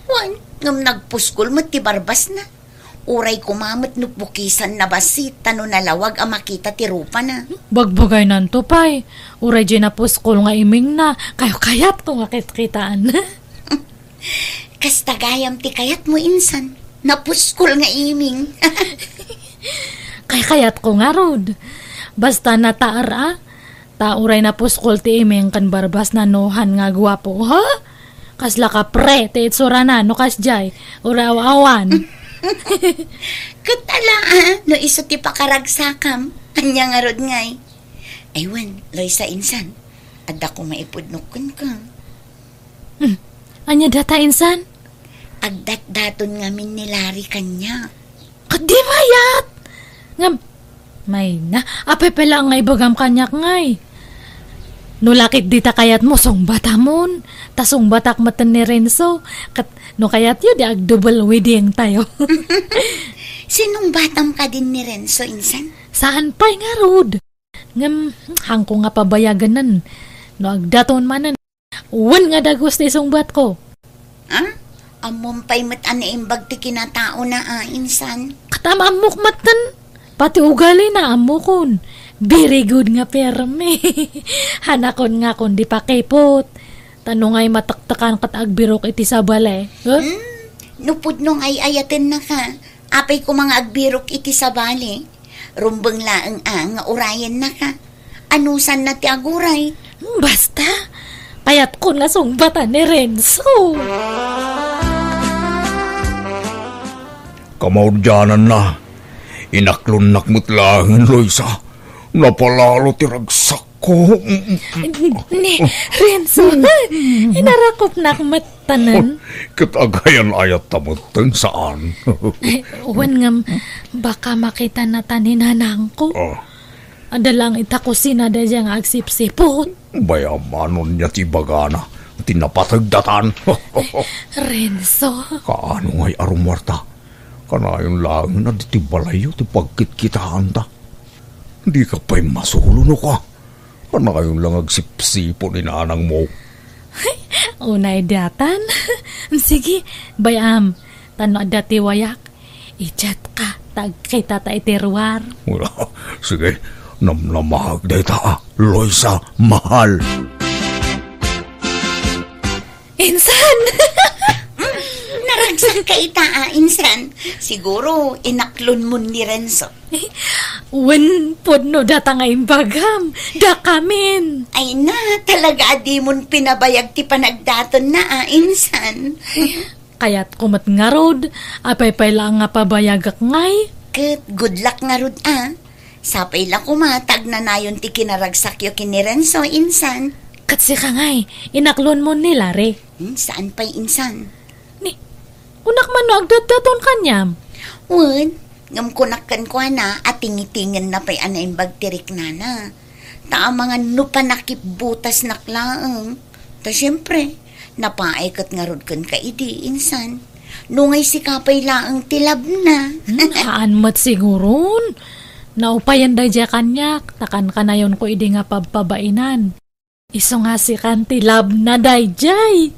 Wen, ngem nagpuskol met ti barbasna. Uray koma met no bukisanna bassit, ta no nalawag a makita ti rupana. Bagbagaynanto pay. Uray diay napuskol nga imingna, kayat-kayatko nga kitkitaan. Kasta gayam ti kayatmo, insan. Napuskol nga iming. Kayat-kayatko ngarud. Basta nataar a. Ta uray napuskol ti iming ken barbasna no han nga guapo, ha? Kasla kapre ti itsurana no kasdiay, uray aw-awan. Ket ala, ah, no isu ti pakaragsakam, ania ngarud ngay? Ay wen, Loisa, insan, adda koma ipudnok kenka. Hmm. Ania data, insan? Agdatdaton ngamin ni Larry kaniak. Ket di mayat! Ngem, mayna, apay pay la nga ibagam kaniak ngay? No la ket dita kayatmo, sungbatamon. Ta sungbatak metten ni Renzo. Ket no kayatyo, di ag-double wedding tayo. Sinungbatam kadin ni Renzo, insan? Saan pay ngarud? Ngem, hanko nga pabayaganen. No agdaton manen, wen nga dagus ti sungbatko. Ah? Ammom pay met a naimbag ti kinataona, a, insan? Ket am-ammok metten. Pati ugalina, ammokon. Very good nga permi. Hanakon nga kon di pakipot. Ta no ngay matektekan ket agbirok iti sabali. Huh? Hmm? No pudno nga ay-ayatennaka, apay koma nga agbirok iti sabali? Rumbeng laeng a nga urayennaka. Anusanna ti aguray? Basta, kayatkon nga sungbatan ni Renzo. Kamaudiananna, inaklonnak met laengen, Loisa. Napalalo ti ragsakko. Ni, Renzo, inarakopnak met. Tanan? Ket agayan-ayatta metten, saan? Ay, wen ngem, baka makitana ta ni nanangko. Ah. Adda lang ita kusina daydiay nga agsipsiput. Bay-am, ania ti ibagana? Ti napateg datan. Renzo. Kaano ngay a rummuarta? Kanayon laeng a ditoy balayyo ti pagkitkitaanta. Dika pay masulo no ka. Kanayon lang agsipsiput ni nanangmo. Unay datan. Sige, bay-am. Ta no adda ti wayak, i-chat ka, ta agkita ta iti ruar. Sige, namnamaak dayta, a, Loisa, mahal. Insan! Naragsak ka ita, a, insan. Siguro, inaklonmon ni Renzo. Wen, pudno data nga imbagam. Dakamin. Ay na, talaga a dimon pinabayag ti panagdatonna, a, insan. Kayatko met ngarud, apay pay la nga pabayagak ngay. Ket good luck ngarud, a. Sapay la koma ta agnanayon ti kinaragsakyo ken ni Renzo, insan. Ket sika ngay, inaklonmon ni Larry. Hmm, saan pay, insan? Ni, kunak man no agdatdaton kaniam. Wen, ngem kunak kenkuana a tingitingenna pay a naimbag ti riknana. Ta amangan no panakipbutasnak laeng. Ta siempre, napaay ket ngarud kenka idi, insan. No ngay sika pay laeng ti labna. Hmm, haan met siguron. Naupayan daydiay kaniak, ta kankanayonko idi nga pabpabainan. Isu nga sikan ti labna daydiay.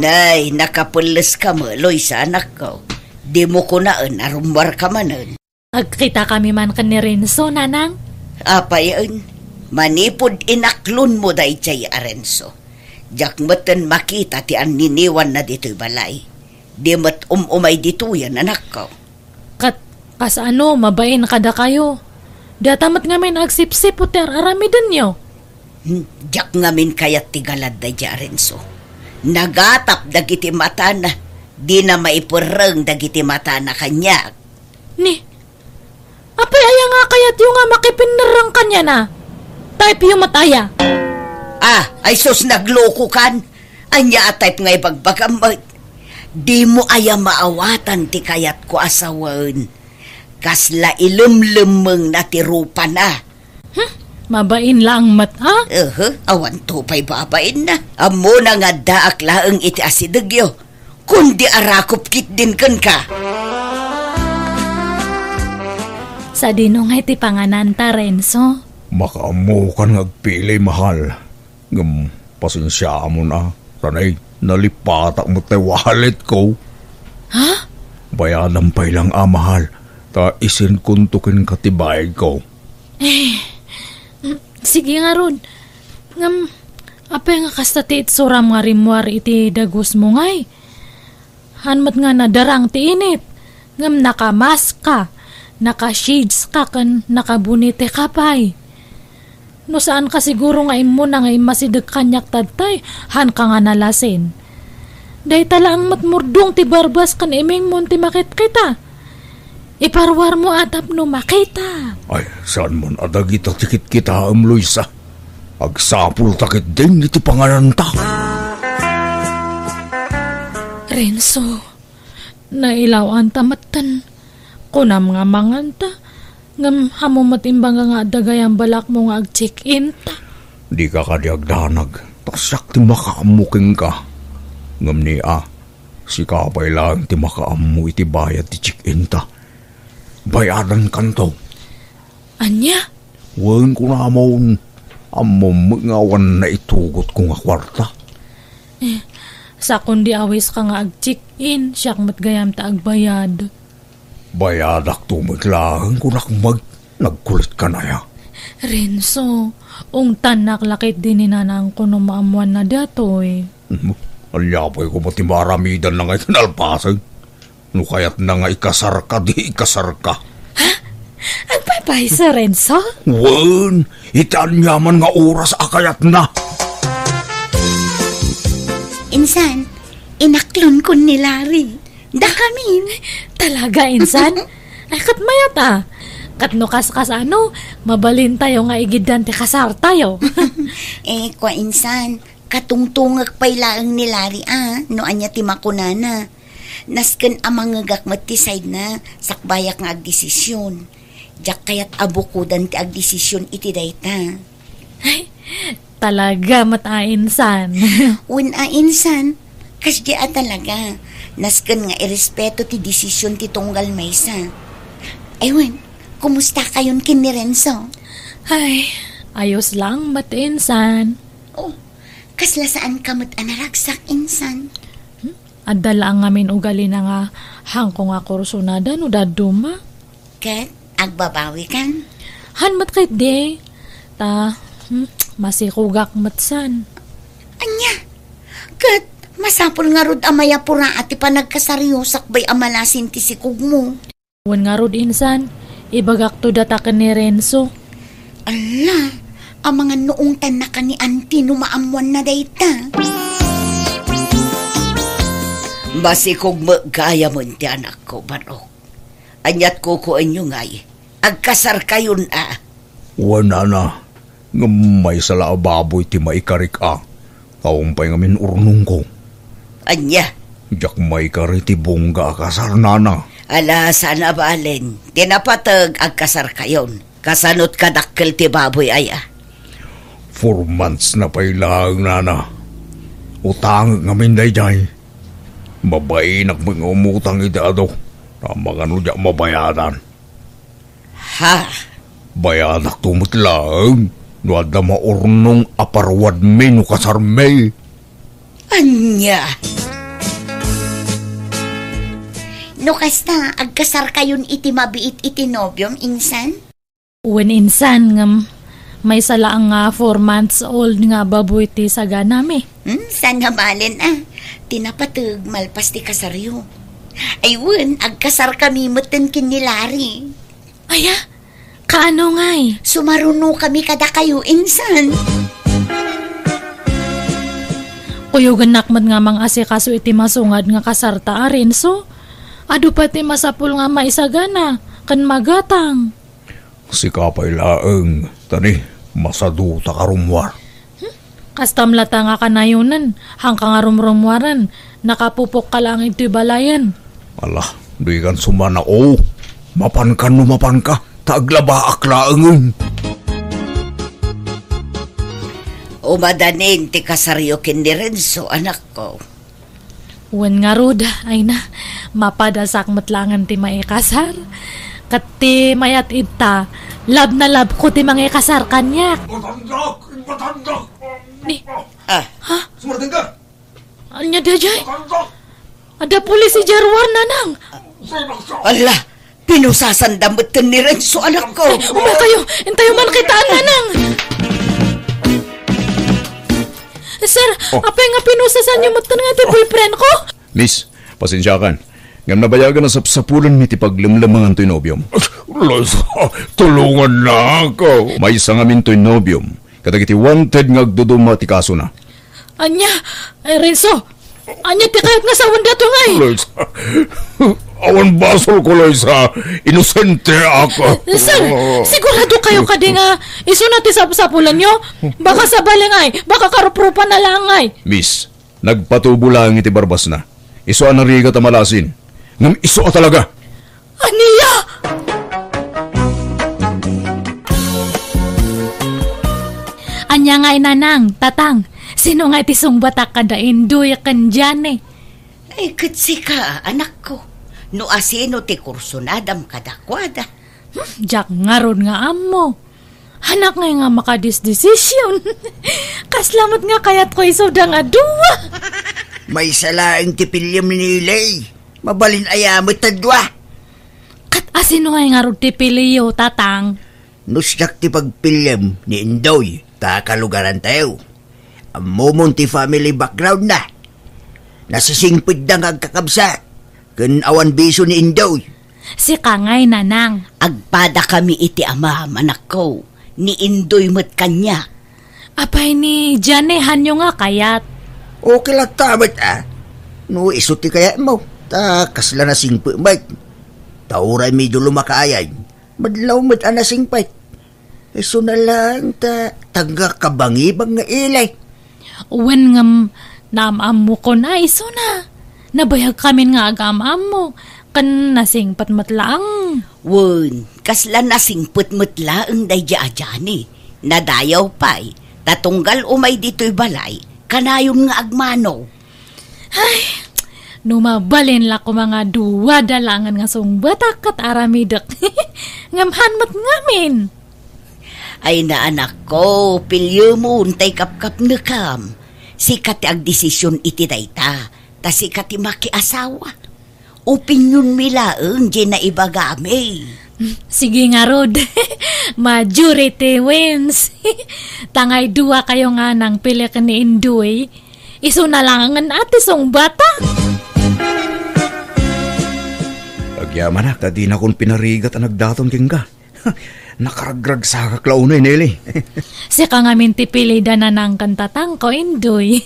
Nay, nakapelleska met, Loisa, anakko. Dimo kunaen a rummuarka manen. Agkitakami man ken ni Renzo, nanang. Apayen, manipud inaklonmo daydiay a Renzo, diak metten makita ti anniniwanna ditoy balay. Di met um-umay ditoyen, anakko. Ket kasano, mabain kadakayo? Data met ngamin agsipsiput ti ar-aramidenyo. Hmm, diak ngamin kayat ti galad daydiay a Renzo. Nagatap dagiti matana, dina maiperreng dagiti matana kaniak. Ni, apay aya nga kayatyo nga makipinnerreng kaniana? Type-yo met aya? Ah, ay sus, naglokokan. Ania a type nga ibagbagam met? Dimo aya maawatan ti kayatko a sawen? Kasla ilemlemmengna ti rupana. Hmm? Mabain laeng met, a? Ehe, awanto pay babainna. Ammona nga addaak laeng iti asidegyo. Kundi arakop ketdin kenka. Sadino ngay ti pangananta, Renzo? Makaammokan nga agpili, mahal. Ngem pasensiaamon a, ta nay, nalipatak met tay walletko. Ha? Bayadam pay lang a, mahal, ta isendkonto kenka ti bayadko. Eh, mm, sige ngarud. Ngem, apay nga kasta ti itsuram nga rimmuar iti dagusmo ngay? Haan met nga nadarang ti init, ngem nakamask ka, naka-shades ka, ken nakabonete ka pay. No saan ka siguro nga immuna nga immasideg kaniak tattay, haan ka nga nalasin. Dayta laeng met murdong ti barbas ken imingmon ti makitkita. Iparuarmo a tapno makita. Ay, saan man a dagita ti kitkitaem, Luisa. Agsapulta ketdin iti pangananta. Renzo, nailaw-anta metten. Kunam nga manganta, ngem ammo met imbaga nga adda gayam balakmo nga ag-check-inta. Dika kadi agdanag, ta siak ti makaammo kenka. Ngem ni a, sika pay laeng ti makaammo iti bayad ti check-inta. Bayadankanto. Ania? Wen, kunamon, ammom met nga awan naitugotko nga kuarta. Eh, sakon di awiska nga ag-check-in, siak met gayam ta agbayad. Bayadakto met laeng, kunak met, nagkulitka aya? Renzo, ungtannak la ketdi ni nanangko no maammoanna datoy. Hmm, ania pay koma ti maaramidanna nga iti nalpasen? No kayatna nga ikasarka, di ikasarka. Ha? Agpaypayso, Renzo? Wen, iti aniaman nga oras a kayatna. Insan, inaklonkon ni Larry. Dakamin. Talaga, insan? Ay, ket mayat a. Ket no kaskas ano, mabalintayo nga igiddan ti kasartayo. Eh, kua insan, katungtungek pay laeng ni Larry a, no ania ti makunana. Nasken a mangegak met ti side na, sakbayak nga agdesisyon. Diak kayat a bukodan ti agdesisyon iti dayta. Ay, talaga met a insan. Wen a insan, kasdi a talaga. Nasken nga irespeto ti desisyon ti tunggal maysa. Ay wen, kumusta kayon ken ni Renzo? Ay, ayos lang met insan. Oh, kasla saan ka met a naragsak insan? Hmm? Adda la ngamin ugalina nga hangko nga kursonada no dadduma. Ket agbabawi kan? Han met ketdi. Ta, hmm, masikogak met san. Ania? Ket masapul ngarud a mayapura ti panagkasaryo sakbay a malasin ti sikogmo. Wen ngarud insan, ibagakto data ken ni Renzo. Alla, amangan no ungtanna ka ni Auntie no maammoanna dayta. Masikog met gayamen ti anakko, Barok. Aniat kukuenyo ngay? Agkasarkayon a. Wen, nana, ngem maysa la a baboy ti maikarik a. Awan pay ngamin urnongko. Ania? Diak maikari ti bongga a kasar, nana. Ala, saan a balen. Ti napateg, agkasarkayon. Kasano ti kadakkel ti baboy aya? Four months na pay laeng, nana. Utangek ngamin daydiay. Mabainak met nga umutang iti adu. Amangan no diak mabayadan. Ha? Bayadakto met laeng no adda maurnong a paruadmi no kasarmi. Ania? No kasta, agkasarkayon iti mabiit iti nobiom, insan? Wen insan, ngem maysa laeng nga four months old nga baboy ti saganami. Hmm, saan nga balen a? Ti napateg malpas ti kasaryo. Ay wen, agkasarkami metten ken ni Larry. Aya, kaano ngay? Sumarunokami kadakayo insan. Kuyogennak met nga mangasikaso iti masungad nga kasarta a Renzo. Adu pay ti masapul nga maisagana ken magatang. Sika pay laeng, ta ni, masadutak a rummuar. Hmm? Kastam latta nga kanayonen, hangka nga rumrummuaren, nakapupokka laeng iti balayen. Ala, dikan sumana, o. Mapankan no mapanka, ta aglabaak laengen. Umadanin ti kasaryo ken ni Renzo, anakko. Wen ngarud, ay na, mapadasak met laengen ti maikasar. Ket ti mayat ita, love na love ko ti mangikasar kaniak. Ibatandak! Ibatandak! Ni, Ah, ha? Sumardeng ka! Ania daydiay? Ibatandak! Adda pulis idiay ruar, Nanang. Ala, pinusasanda metten ni Renzo, anakko. Ay, umakayo. Intayo man kitaan, Nanang. Sir, Oh. apay nga pinusasanyo metten nga ti boyfriend ko? Miss, pasensiakan. Ngem nabayagan a sapsapulenmi ti paglemlemangan toy nobiom. Loisa, tulongannak. Maysa ngamin toy nobiom kadagiti wanted nga agduduma ti kasona. Ania? Eh, Renzo, ania ti kayat nga sawen dato ngay? Loisa, awan basolko, Loisa. Inosente ako. Sir, sigurado kayo kadi nga isuna ti sapsapulanyo? Baka sabali ngay, baka karuprupan na lang ngay. Miss, nagpatubo laeng iti barbasna. Isu a narigat a malasin. Ngem isu a talaga. Ania? Ania ngay, Nanang, Tatang? Sino ngay ti sungbatak kada Indoy ken Jane? Ay, ket sika, anakko. No asino ti kursunadam kadakuada? Hmm, diak ngarud nga ammo. Hanak ngay nga makadisdesisyon. Kasla met nga kayatko isuda nga dua. Maysa laeng ti piliem ni Nelly. Mabalin aya met a dua? Ket asino ngay ngarud ti piliyo, Tatang? No siak ti pagpiliem ni Indoy, ta kalugarantayo. Ammomon ti family background na. Nasisingpetda nga agkakabsat, ken awan bisio ni Indoy. Sika ngay, Nanang. Agpadakami iti amam, anakko. Ni Indoy met kaniak. Apay ni Jane, hanyo nga kayat? Okay latta met, a. No isu ti kayatmo, ta kasla nasingpet met. Ta uray medio lumakayan, madlaw met a nasingpet. Isuna laeng ta, ta agkabangibang nga ili. Wen ngem, naam-ammokon a isuna. Nabayagkamin nga agam-ammo, ken nasingpet met laeng. Wen, kasla nasingpet met laeng daydiay a Jane. Nadayaw pay, ta tunggal umay ditoy balay, kanayon nga agmano. Ay, no mabalin la koma nga dua da laengen nga sungbatak ket aramidek. Ngem han met ngamin. Ay, naanakko, piliemon tay kapkapnekam. Sika ti agdesision iti dayta, ta sika ti makiasawa. Opinionmi laeng diay naibagami. Sige ngarud. Majority wins. Tangay dua kayo nga nangpili ken ni Indoy. Isuna laengen a ti sungbatak. Agyamanak a dinakon pinarigat a nagdaton kenka. Nakaragragsakak la unay, Nelly. Sika ngamin ti pili da Nanang ken Tatangko, Indoy.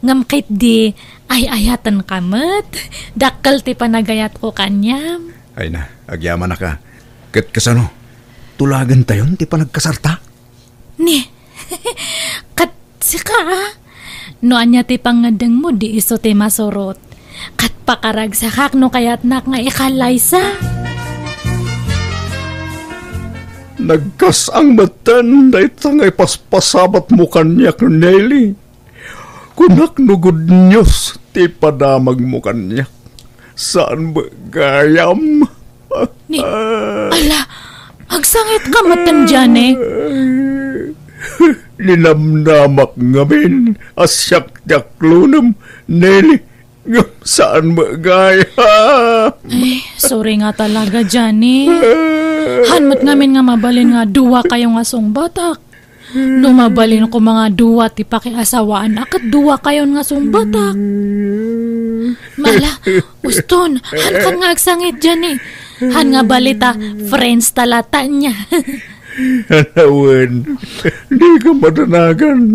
Ngem ketdi, ay-ayatenka met. Dakkel ti panagayatko kaniam. Ay na, agyamanak a. Ket kasano? Tulagentayon ti panagkasarta? Ni, ket sika, a? No ania ti pangngeddengmo, di isu ti masurot. Ket pakaragsakak no kayatnak nga ikallaysa. Nagkas-ang metten dayta nga ipaspasabatmo kaniak, Nelly. Kunak no good news ti padamagmo kaniak. Saan met gayam? Ni, ala, agsangitka metten, Jane? Ninamnamak ngamin a siak ti aklonem, Nelly. Ngem saan met gayam? Ay, sorry nga talaga, Jane. Han met ngamin nga mabalin nga dua kayo nga sungbatak. No mabalin koma nga dua ti pakiasawaan a ket dua kayon nga sungbatak. Mala, uston, han kan nga agsangit diay, eh. Han nga bali ta, friends ta latta nia. Anawen, di ka madanagan.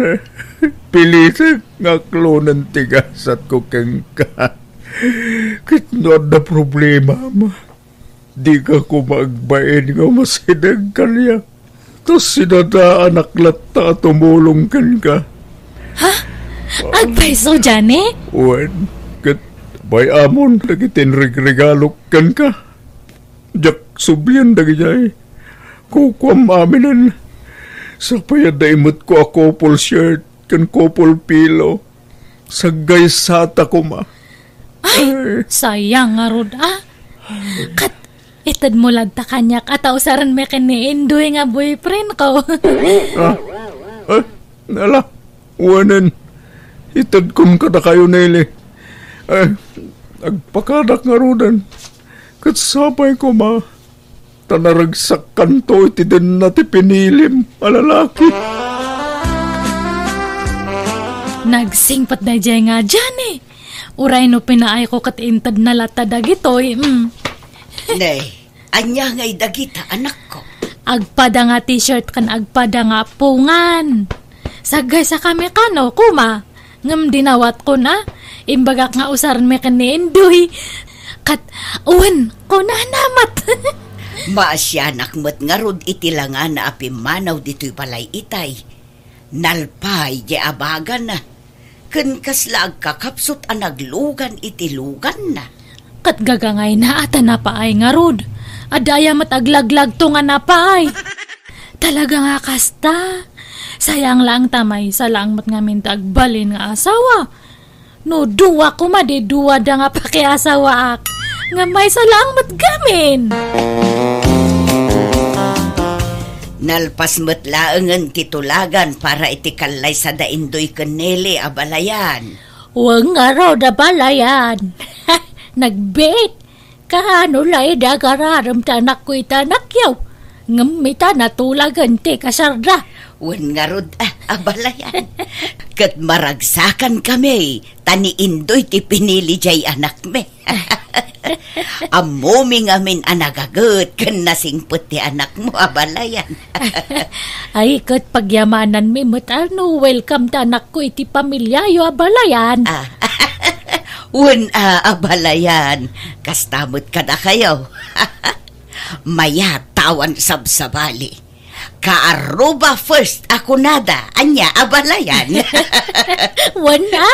Pilitek nga aklonen ti gasatko kenka. Ket no adda problemam, dika koma agbain nga umasideg kaniak. Ta sinadaanak latta a tumulong kenka. Ha? Agpayso, Jane? Wen, ket bay-amon dagiti inregregalok kenka. Diak sublien dagidiay. Kukuam aminen. Sapay adda imetko a couple shirt ken couple pillow. Saggaysata koma. Ay, ay, sayang ngarud, a. Ket Itedmo latta kaniak a ta usarenmi ken ni Indoy nga boyfriendko. Ah, eh, ala, wanen. Itedkon kadakayo, Nele. Eh, agpakadak ngaruden. Ket sapay koma, ta naragsakkanto iti denna ti pinilim a lalaki. Nagsingpet daydiay nga Johnny. Uray no pinaayko ket intedna latta dagitoy, mm. Nay, ania ngay dagita, anakko? Agpada nga t-shirt ken agpada nga appongan. Saggaysakami kano, koma. Ngem dinawatkon a, imbagak nga usarenmi ken ni Indoy. Ket, wen, kunana met. Maasianak met ngarud iti langana a pimmanaw ditoy balay itay. Nalpaay di abagana. Ken kasla agkakapsut a naglugan iti luganna. Ket gagangayna a ta napaay ngarud. Adda aya met aglaglagto nga napaay. Talaga nga kasta. Sayang laeng ta maysa laeng met ngamin ti agbalin nga asawa. No dua koma di duada nga pakiasawaak. Nga maysa laeng met gamin. Nalpas met laengen ti tulagan para iti kallaysa da Indoy ken Nele, abalayan. Wen ngarud, abalayan. Nagbiit. Kaano la idi agararem ti anakko iti anakyo? Ngem ita natulagen ti kasarda. Wen ngarud, ah, abalayan. Ket maragsakan kami, ta ni Indoy ti pinili jay anakmi. Ammomi ngamin a nagaget ken nasingpet ti anakmo, abalayan. Ay, ket pagyamananmi met a no welcome ti anakko iti pamiliayo, abalayan. Ah, wen a, abalayan. Kasta met kadakayo. Mayat ta awan sabsabali. Kaaruba first a kunada, ania, abalayan? Wen a.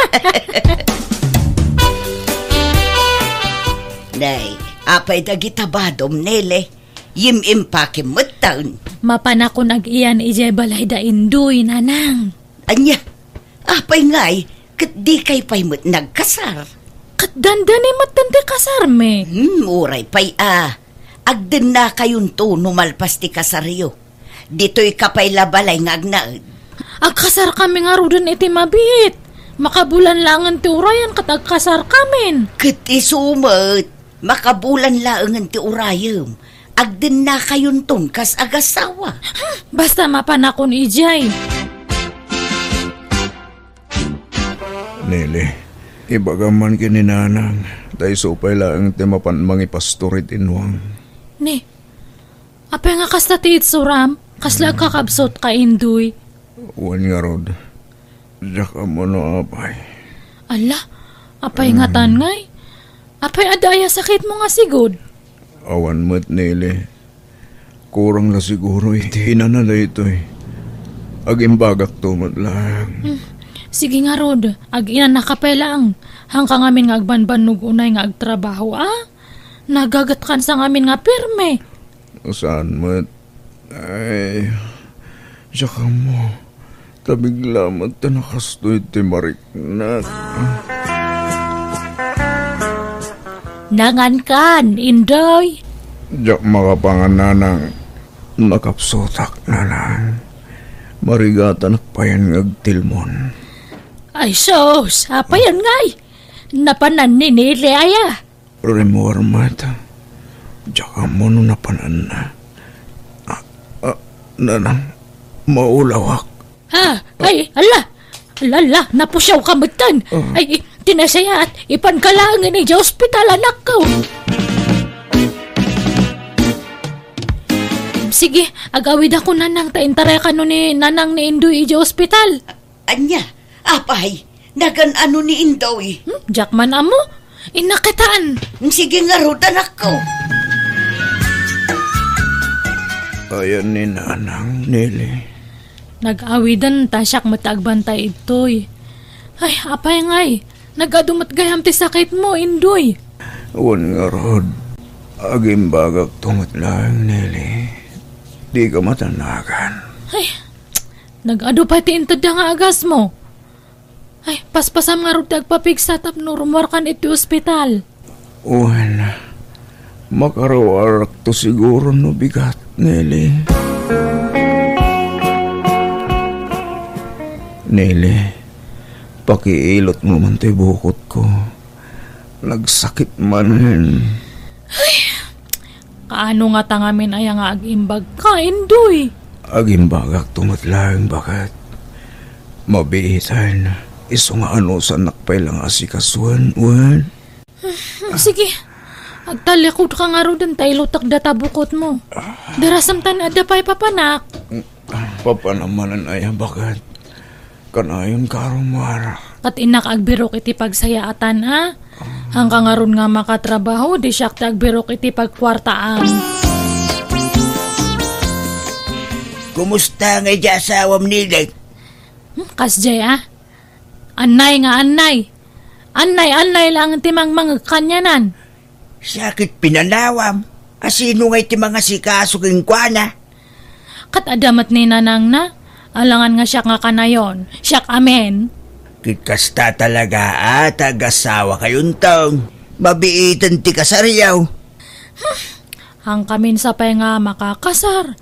Nay, apay dagita badom, Nele? Yim-impakem metten. Mapanakon ag-iyan idiay balay da Indoy, nanang. Ania? Apay ngay, ket dikay pay met nagkasar? Ket dandani metten ti kasarmi. Hmm, uray pay a. Agdennakayonto no malpas ti kasaryo. Ditoyka pay la balay nga agnaed. Agkasarkami ngaruden iti mabiit. Makabulan laengen ti urayan ket agkasarkamin. Ket isu met, makabulan laengen ti urayem. Agdennakayonton kas agasawa. Hmm, basta mapanakon idiay. Nele, ibagam man ken ni Nanang, ta isu pay laeng ti mapan mangipastor iti inwang. Ni, apay nga kasta ti itsuram? Kasla agkakabsut ka, Indoy? Wen ngarud, diak ammo no apay. Ala, apay ngatan ngay? Apay adda aya sakitmo nga sigud? Awan met, Nele. Kurang la siguro iti inana daytoy. Agimbagakto met laeng. Hmm. Sige ngarud, ag-inanaka pay laeng. Haanka ngamin nga agbanbannog unay nga agtrabaho, a? Nagagetkansa ngamin nga pirme. Saan met? Ay, diak ammo. Ta bigla met ta nakastoy ti mariknak. Nangankan, Indoy? Diak makapangan, Nanang. Nakapsutak, Nanang. Marigatanak payen nga agtilmon. Ay, sus! Apayan ngay? Napanan ni Nele aya? Rimmuar met. Diak ammo no napananna. Ah, ah, Nanang, maulawak. Ha? Ay, ala! Ala, ala, napusiaw ka metten. Ah. Ay, ti nasayaat, ipanka laengen idiay ospital, anakko. Sige, agawidakon, Nanang, ta intarayakano ni Nanang ni Indoy idiay ospital. Ania? Apay, nagan-ano ni Indoy? Hmm, diak man ammo. Innak kitaen. Sige ngarud, anakko. Ayan ni Nanang, Nele. Nag-awiden ta siak met agbantay idtoy. Ay, apay ngay, nag-adu met gayam ti sakitmo, Indoy. Wen ngarud, agimbagakto met laeng, Nele. Dika matanagan. Ay, nag-adu pay ti intedda nga agasmo. Ay, paspasam ngarud ti agpapigsa tapno rummuarkan iti ospital. Wen, Makaruarakto siguro no bigat, Nelly. Nelly, pakiilot mo man ti bukot ko. Nagsakit manen. Kaano nga ta ngamin aya nga agimbag ka, Indoy? Agimbagak to met laeng, baket. Mabiitan, isu nga anusannak pay lang asikasuen, wen? Sige, agtalikod ka ngaruden ta ilutek data bukot mo. Darasem ta ni adda pay papanak. Papanam manen aya, baket. Kanayon ka, Romar. Ket innak agbirok iti pagsayaatan, a? Hangka ngarud nga makatrabaho, di siak ti agbirok iti pagkuartaan. Kumusta nga iti asawam, Nelly? Hmm, kasdiay, a? Annay nga annay. Annay, annay lang ti mangmangeg kanianan. Sakit pinanawam. Asino ngay ti mangasikaso kenkuana? Ket adda met ni nanangna, alangan nga siak nga kanayon, siak amin. Ket kasta talaga a ta agasawakayo, intong mabiiten ti kasaryo. Hangkamin sa pay nga makakasar,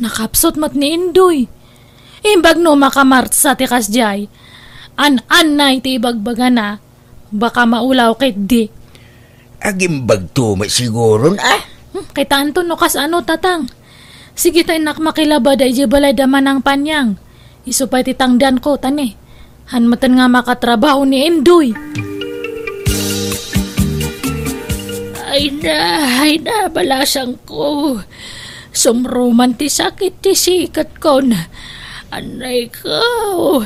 nakapsut met ni Indoy. Imbag no makamartsa ti kasdiay, an-annay ti ibagbagana, baka maulaw ketdi. Agimbagto met siguron, a? Hmm, kitaanto no kasano, tatang. Sige ta innak makilabada idiay balay da Manang Panyang. Isu pay ti tangdanko, ta ni, han metten nga makatrabaho ni Indoy. Ay na, ay na, balasangko. Sumruman ti sakit ti siketkon. Annay ko.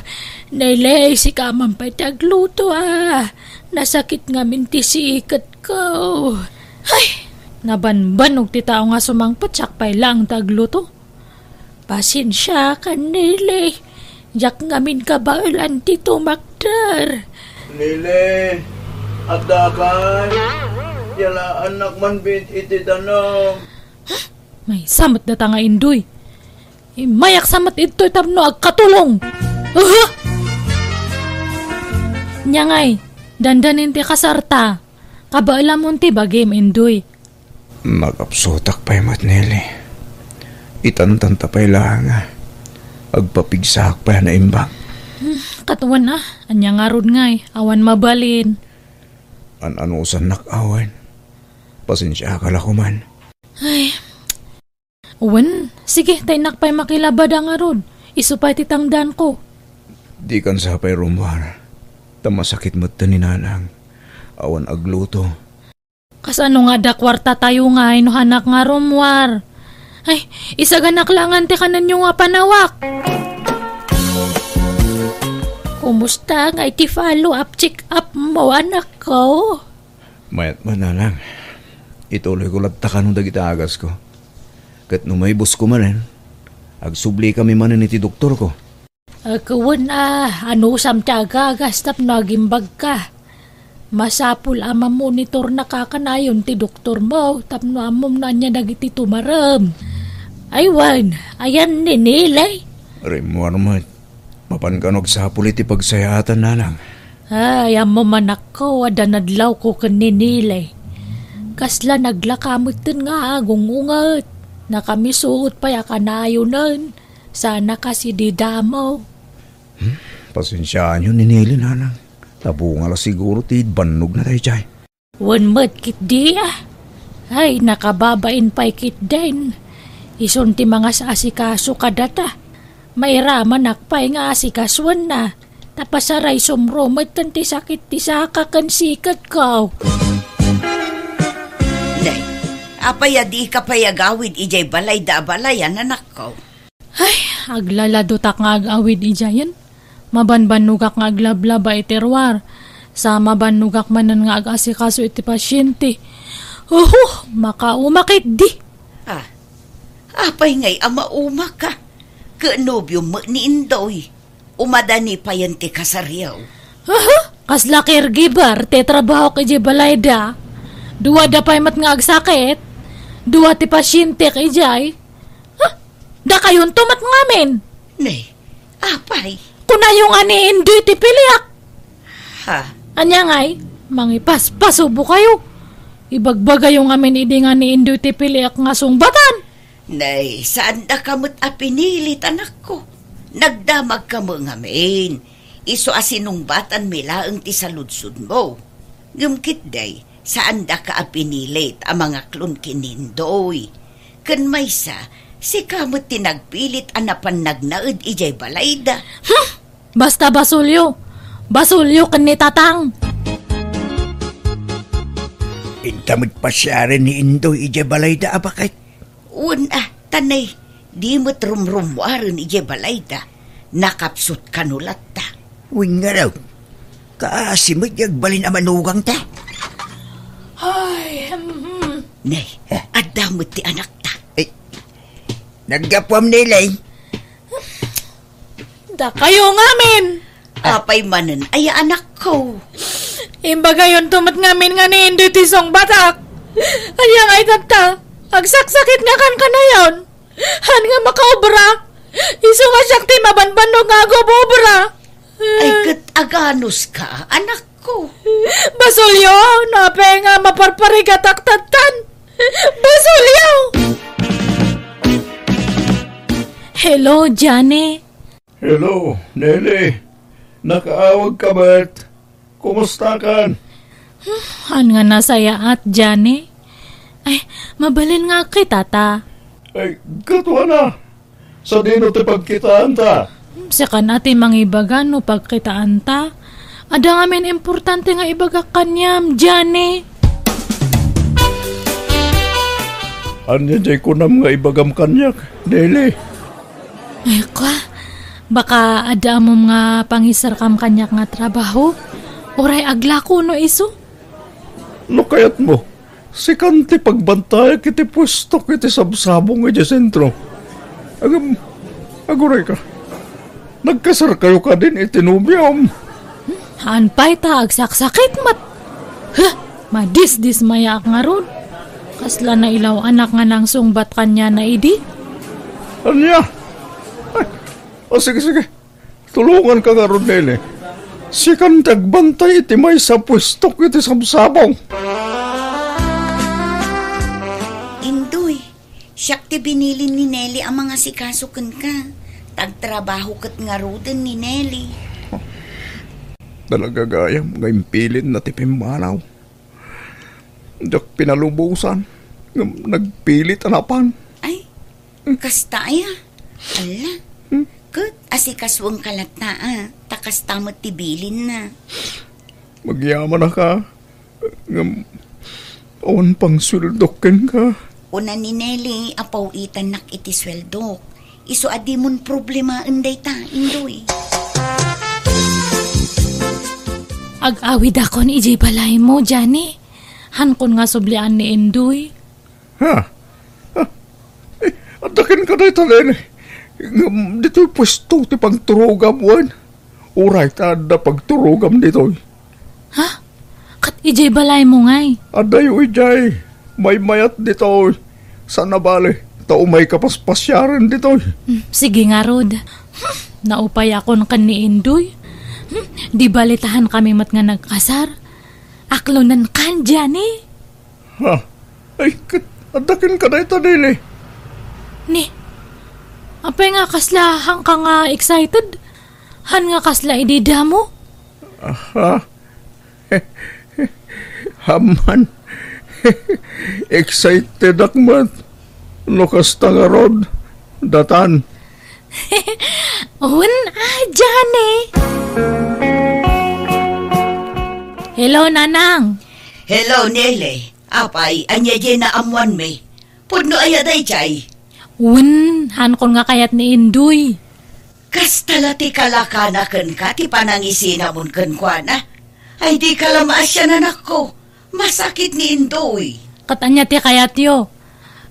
Nelly, sika man pay ti agluto, a. Nasakit ngamin ti siketkon. Ay, nabanbanog ti tao nga sumangpet, siak pay laeng ti agluto. Pasensiakan, Nelly. Diak ngamin kabaelan ti tumakder. Nelly, adda kay? Yalaannak man bit iti danum. Maysa met data nga Indoy. Immayak sa met idtoy tapno agkatulong. Aha! Nia ngay, dandanin ti kasarta. Kabaelamon ti bagim, Indoy. Nakapsutak pay met, Nelly. Itantanta pay laeng, a. Agpapigsaak pay a naimbag. Hmm, ket wen a, ania ngarud ngay, awan mabalin. An-anusannak awan. Pasensiaka la koman. Ay. Wen, sige, ta innak pay makilabada ngarud. Isu pay ti tangdanko. Dikan sa pay rummuar. Ta masakit met ti ni nanang. Awan agluto. Kasano nga adda kuartatayo ngay no hanak nga rummuar? Ay, isaganak laengen ti kanenyo nga panawak. Kumusta ngay ti follow-up check-up mo, anakko? Mayat met, nanang. Ituloyko latta kano dagiti agasko. Ket no maibusko manen, agsublikami manen iti doktorko. Ket wen a, anusam ti agagas tapno agimbagka? Masapul a mamonitornaka kanayon ti doktormo tapno ammom no ania dagiti tumarem. Ay wen, ayan ni Nelly? Rimmuar met. Mapan kano agsapul iti pagsayaatan, nanang. Ay, ammom, anakko, adda nadlawko ken ni Nelly. Kasla naglaka metten nga agung-unget. Nakamisuot pay a kanayonen. Sana kasi di damo. Hmm? Pasensiaanyo ni Nelly, nanang. Nabunga la siguro ti bannogna daydiay. Wen met ketdi, a. Ay, nakababain pay ketdin. Isun ti mangas-asikaso kadata. Mairamanak pay nga asikasuenna. Ta pasaraysom metten ti sakit ti saka ken siketko. Nay, apay a dika pay agawid idiay balayda a balayan, anakko? Ay, aglaladotak nga ag-awid idiayen. Mabanbannogak nga aglablaba iti ruar. Sa mabannogak manen nga ag-asikaso iti pasiente. Uhu, makauma ketdi. Ah, apay ngay a maumaka? Ket nobiom met ni Indoy. Umadani payen ti kasaryo. Aha, kasla caregiver ti trabahok idiay balayda. Duada pay met nga agsakit. Dua ti pasientek idiay. Ha? Dakayonto met ngamin. Ne, apay? Kunayo nga ni Indoy ti piliak. Ha? Ania ngay, mangipaspasubo kayo. Ibagbagayo ngamin idi nga ni Indoy ti piliek nga sungbatan. Nay, saandaka met a pinilit, anakko. Nagdamagkami ngamin. Isu a sinungbatanmi laeng ti saludsodmo. Ngem ketdi, saandaka a pinilit a mangaklon ken ni Indoy. Ken maysa, sika met ti nagpilit a napan nagnaed idiay balayda. Hmm! Basta basolyo. Basolyo ken ni Tatang. Inta met pasiaren ni Indoy idiay balayda a baket. Wen a, ta nay, di met rumrummuaren idiay balayda. Nakapsut kano latta. Wen ngarud, kaasi met ti agbalin a manugangta. Ay, hmm. Nay, adda met ti anakta. Eh, naggapuam, Nelly. Dakayo ngamin! Apay manen aya, anakko? Imbagayonto met ngamin nga ni Indoy ti sungbatak. Aya nga itatta, agsaksakit nga kan kanayon. Han nga makaobra. Isu nga siak ti mabanbannog nga agub-obra. Ay, ket aganuska, anakko? Basolyo, no apay nga maparparigatak tattan. Basolyo! Hello, Johnny. Hello, Nelly. Nakaawagka met. Kumustakan? Han nga nasayaat, Johnny. Ay, mabalin nga agkitata. Ay, gaduana. Sadino ti pagkitaanta? Sikan a ti mangibaga no pagkitaanta. Adda ngamin importante nga ibagak kaniam, Johnny. Ania diay kunam nga ibagam kaniak, Nelly? Ay, kwa, baka adda ammom nga pangisarkam kaniak nga trabaho? Uray aglako no isu? No kayatmo, sikan ti pagbantayak iti puestok iti sabsabong idiay sentro. Agam, agurayka. Nagkasarkayo kadin iti nobiom? Haan pay ta agsaksakit met. Huh! Madisdismayaak ngarud. Kasla nailaw-anak nga nangsungbat kaniana idi. Ania? Ay, o, sige, sige. Tulonganka ngarud, Nelly. Sikan ti agbantay iti maysa a puestok iti sabsabong. Indoy, siak ti binilin ni Nelly a mangasikaso kenka. Ta agtrabaho ket ngaruden ni Nelly. Talaga gayam nga impilinna ti pimmanaw. Diak pinalubosan ngem nagpilit a napan. Ay, kasta aya? Alla. Hmm? Ket asikasoenka latta a, ta kasta met ti bilinna. Agyamanaka, ngem awan pangsueldok kenka. Kuna ni Nelly a paw-itannak iti sueldok. Isu a dimon problemaen dayta, Indoy. Ag-awidakon idiay balaymo, Johnny. Hankon nga sublian ni Indoy. Ha? Ha? Eh, adda kenka dayta, Nelly. Ngem ditoy puesto ti pagturogam, wen? Uray ta adda pagturogam ditoy. Ha? Ket idiay balaymo ngay? Addayo idiay. Maymayat ditoy. Saan a bale, ta umayka paspasiaren ditoy. Hmm, sige ngarud. Hmm, naupayakon ken ni Indoy. Hmm, di bale ta hankami met nga nagkasar. Aklonenkan, Johnny. Ha? Ay, ket adda kenka dayta, Nelly. Ni, apay nga kasla hanka nga excited? Han nga kasla idi damo? Aha. Amman, excitedak met. No kasta ngarud, datan. Wen a, Johnny. Hello, Nanang. Hello, Nelly. Apay, ania diay naammoanmi? Pudno aya daydiay? Wen, hankon nga kayat ni Indoy. Kasta la ti kalakana kenka ti panangisinamon kenkuana. Ay, dika la maasian, anakko. Masakit ni Indoy. Ket ania ti kayatyo?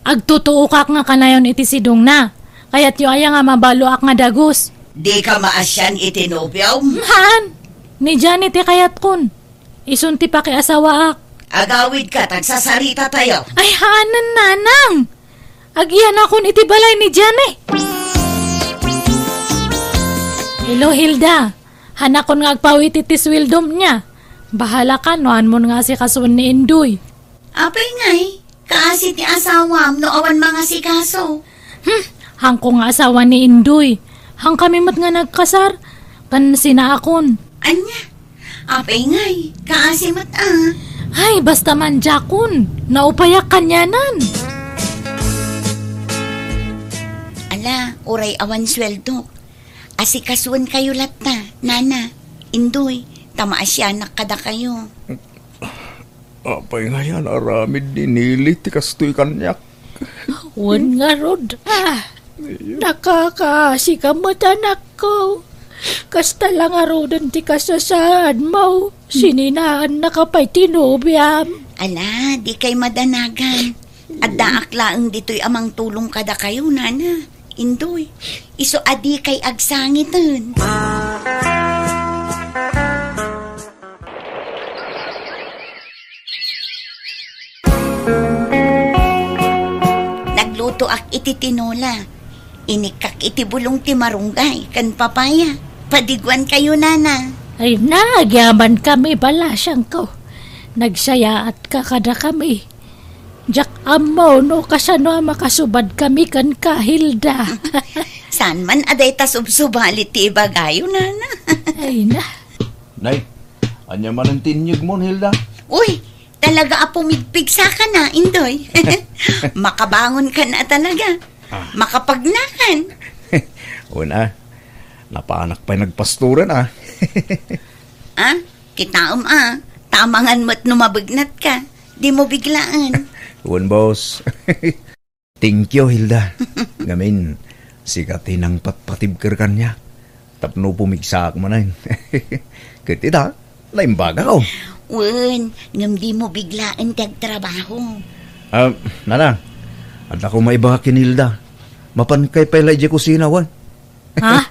Agtutuokak nga kanayon iti sidongna. Kayatyo aya nga mabaloak nga dagus? Dika maasian iti nobiom? Haan. Ni Johnny ti kayatkon. Isun ti pakiasawaak. Agawidka, ta agsasaritatayo. Ay, haanen, Nanang. Agiyanakon iti balay ni Johnny. Hello, Hilda. Hanakon nga agpawit iti sueldom nia. Bahalaka no haanmon nga asikasoen ni Indoy. Apay ngay, kaasi ti asawam no awan mangasikaso? Hmm, hangko nga asawa ni Indoy. Hangkami met nga nagkasar, ken sinaakon. Ania? Apay ngay, kaasi met a. Ay, basta mandiakon. Naupayak kanianan. Ala, uray awan sueldo. Asikasuenkayo latta, Nana, Indoy, ta maasianak kadakayo. Apay ngay a naaramid ni Nili ti kastoy kaniak? Wen ngarud, ah, nakakaasi ka met, anakko. Kasta la ngaruden ti kasasaadmo, sininaannaka pay ti nobiam. Ala, dikay madanagan. Addaak laeng ditoy a mangtulong kadakayo, Nana, Indoy. Isu a dikay agsangiten. Naglutoak iti tinola. Inikkak iti bulong ti marunggay ken papaya. Padiguankayo, Nana. Ay, nagyamankami, balasiangko. Nagsayaatka kadakami. Diak ammo no kasano a makasubadkami kenka, Hilda. Saan man a dayta subsubali ti ibagayo, Nana. Ay na. Nay, ania manen ti inyegmon, Hilda? Uy, talaga a pumigpigsaka na, Indoy. Makabangon ka na talaga. Ah. Makapagnakan. Una, napanak pay nagpastoran, ah. Ah, kitaem, ah. Tamangan met no mabegnat ka. Di mo biglaan. Wen, boss. Thank you, Hilda. Ngamin, sika ti nangpatpatibker kaniak tapno pumigsaak manen. Ket ita, naimbagak. Wen, ngem di mo biglaen ti agtrabaho. Ah, Nana, adda ko maibaga ken Hilda. Mapankay pay la idiay kusina, wen? Ha?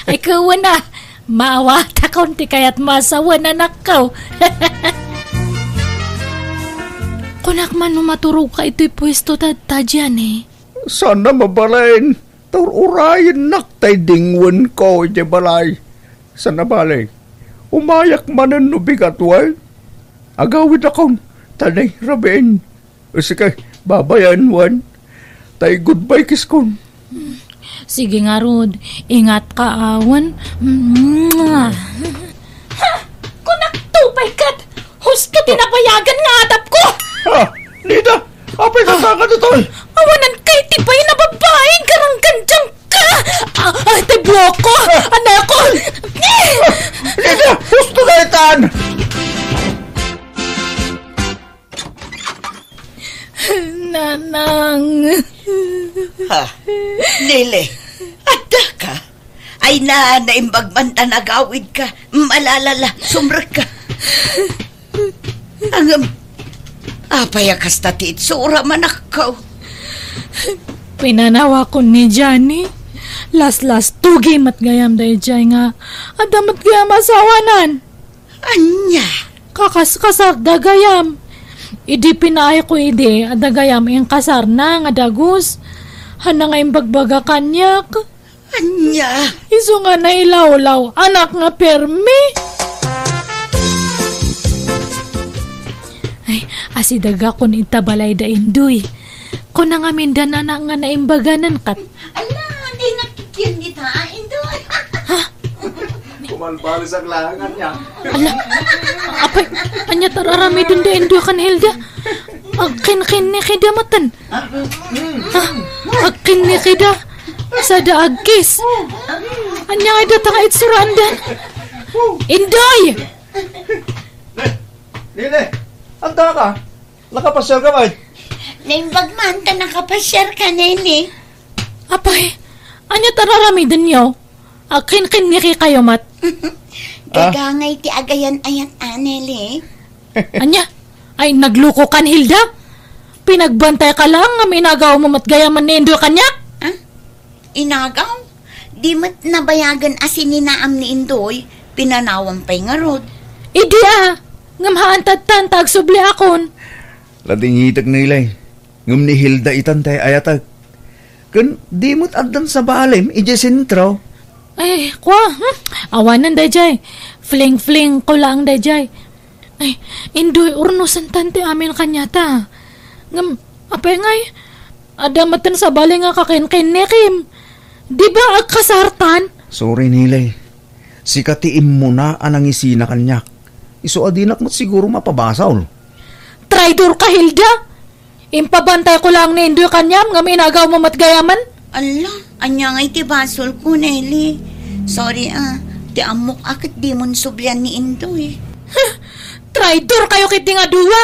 Ay, kawan a. Maawatakon ti kayatmo a sawen, anakko. Kunak man no maturogka itoy puesto ta, ta diay, eh. Saan a mabalin. Ta ur-urayennak tay dingwenko idiay balay. Saan a bale, umayak manen no bigat, wen. Agawidakon, ta nay rabiin. Sika, babayan, wen. Tay goodbye kiss kon. Sige ngarud, ingatka, wen. Mwah! Ha! Kunak to pay ket! Husto ti nabayagan nga adapko! Ah! Nida! Apay ka kaka ditoy? Awanan kay ti pay na babaeng garanggandiang ka! Ah, ah, ti buhok ko! Ah! Anakon! Nida! Husto na itan! Nanang. Ha? Nili, adda ka? Ay na, naimbag man ta nagawid ka. Malalala, sumrek ka. Angem, apay a kasta ti itsura, manakkaw? Pinanawakon ni Johnny. Laslastugi met gayam daydiay nga adda met gayam asawanan. Ania? Kakaskasarda gayam. Idi pinaayko idi, adda gayam inkasarna nga dagus. Haan nga imbagbaga kaniak. Ania? Isu nga nailawlaw, anak nga permi. Ay, asidagakon ita balay da Indoy. Kuna ngamin da nana nga naimbaganan kat. Ala, di nga kikian dita, Indoy. Ha? Kumalbalisak lang niya. Ala, apay, ania ti ar-aramiden da Indoy ken Hilda? Agkinkinnikida maten. Ha? Agkinnikida. Sada agkis. Ania nga data nga itsuraandan? Indoy! Nene, anta ka? Nakapasiar ka man? Naimbag man ta nakapasiar ka, Nene. Apay, ania ti ar-aramidenyo? Agkinkinniki kayo met. Ah? Gagangay ti agayan-ayat, a, Nene. Ania? Ay, nagluko kan, Hilda? Pinagbantay ka lang nga minagaw mo met gayam ni Indoy kaniak? Ah? Inagaw? Di met nabayagan a sininaam ni Indoy, pinanawam pay ngarud. Idi a, ngem haan tattan ta agsubliakon. Ladingitek, Nilay. Ngem ni Hilda itan tay ayatek. Ken di met addan sa balem idiay sentro. Ay, kua, hmm? Awanen daydiay. Fling-fling ko laeng daydiay. Ay, Indoy, urnosentan ti amin kaniata. Ngem, apay ngay, adda metten sabali nga kakenkennekim. Di ba agkasartan? Sorry, Nelly. Sika ti immuna a nangisina kaniak. Isu a dinak met siguro mapabasol. Traidor ka, Hilda! Impabantayko laeng ni Indoy kaniam ngem inagawmo met gayamen. Alla, ania ngay ti basolko, Nelly? Sorry a, ti ammok a ket dimon sublian ni Indoy. Traidor kayo ketdi nga dua!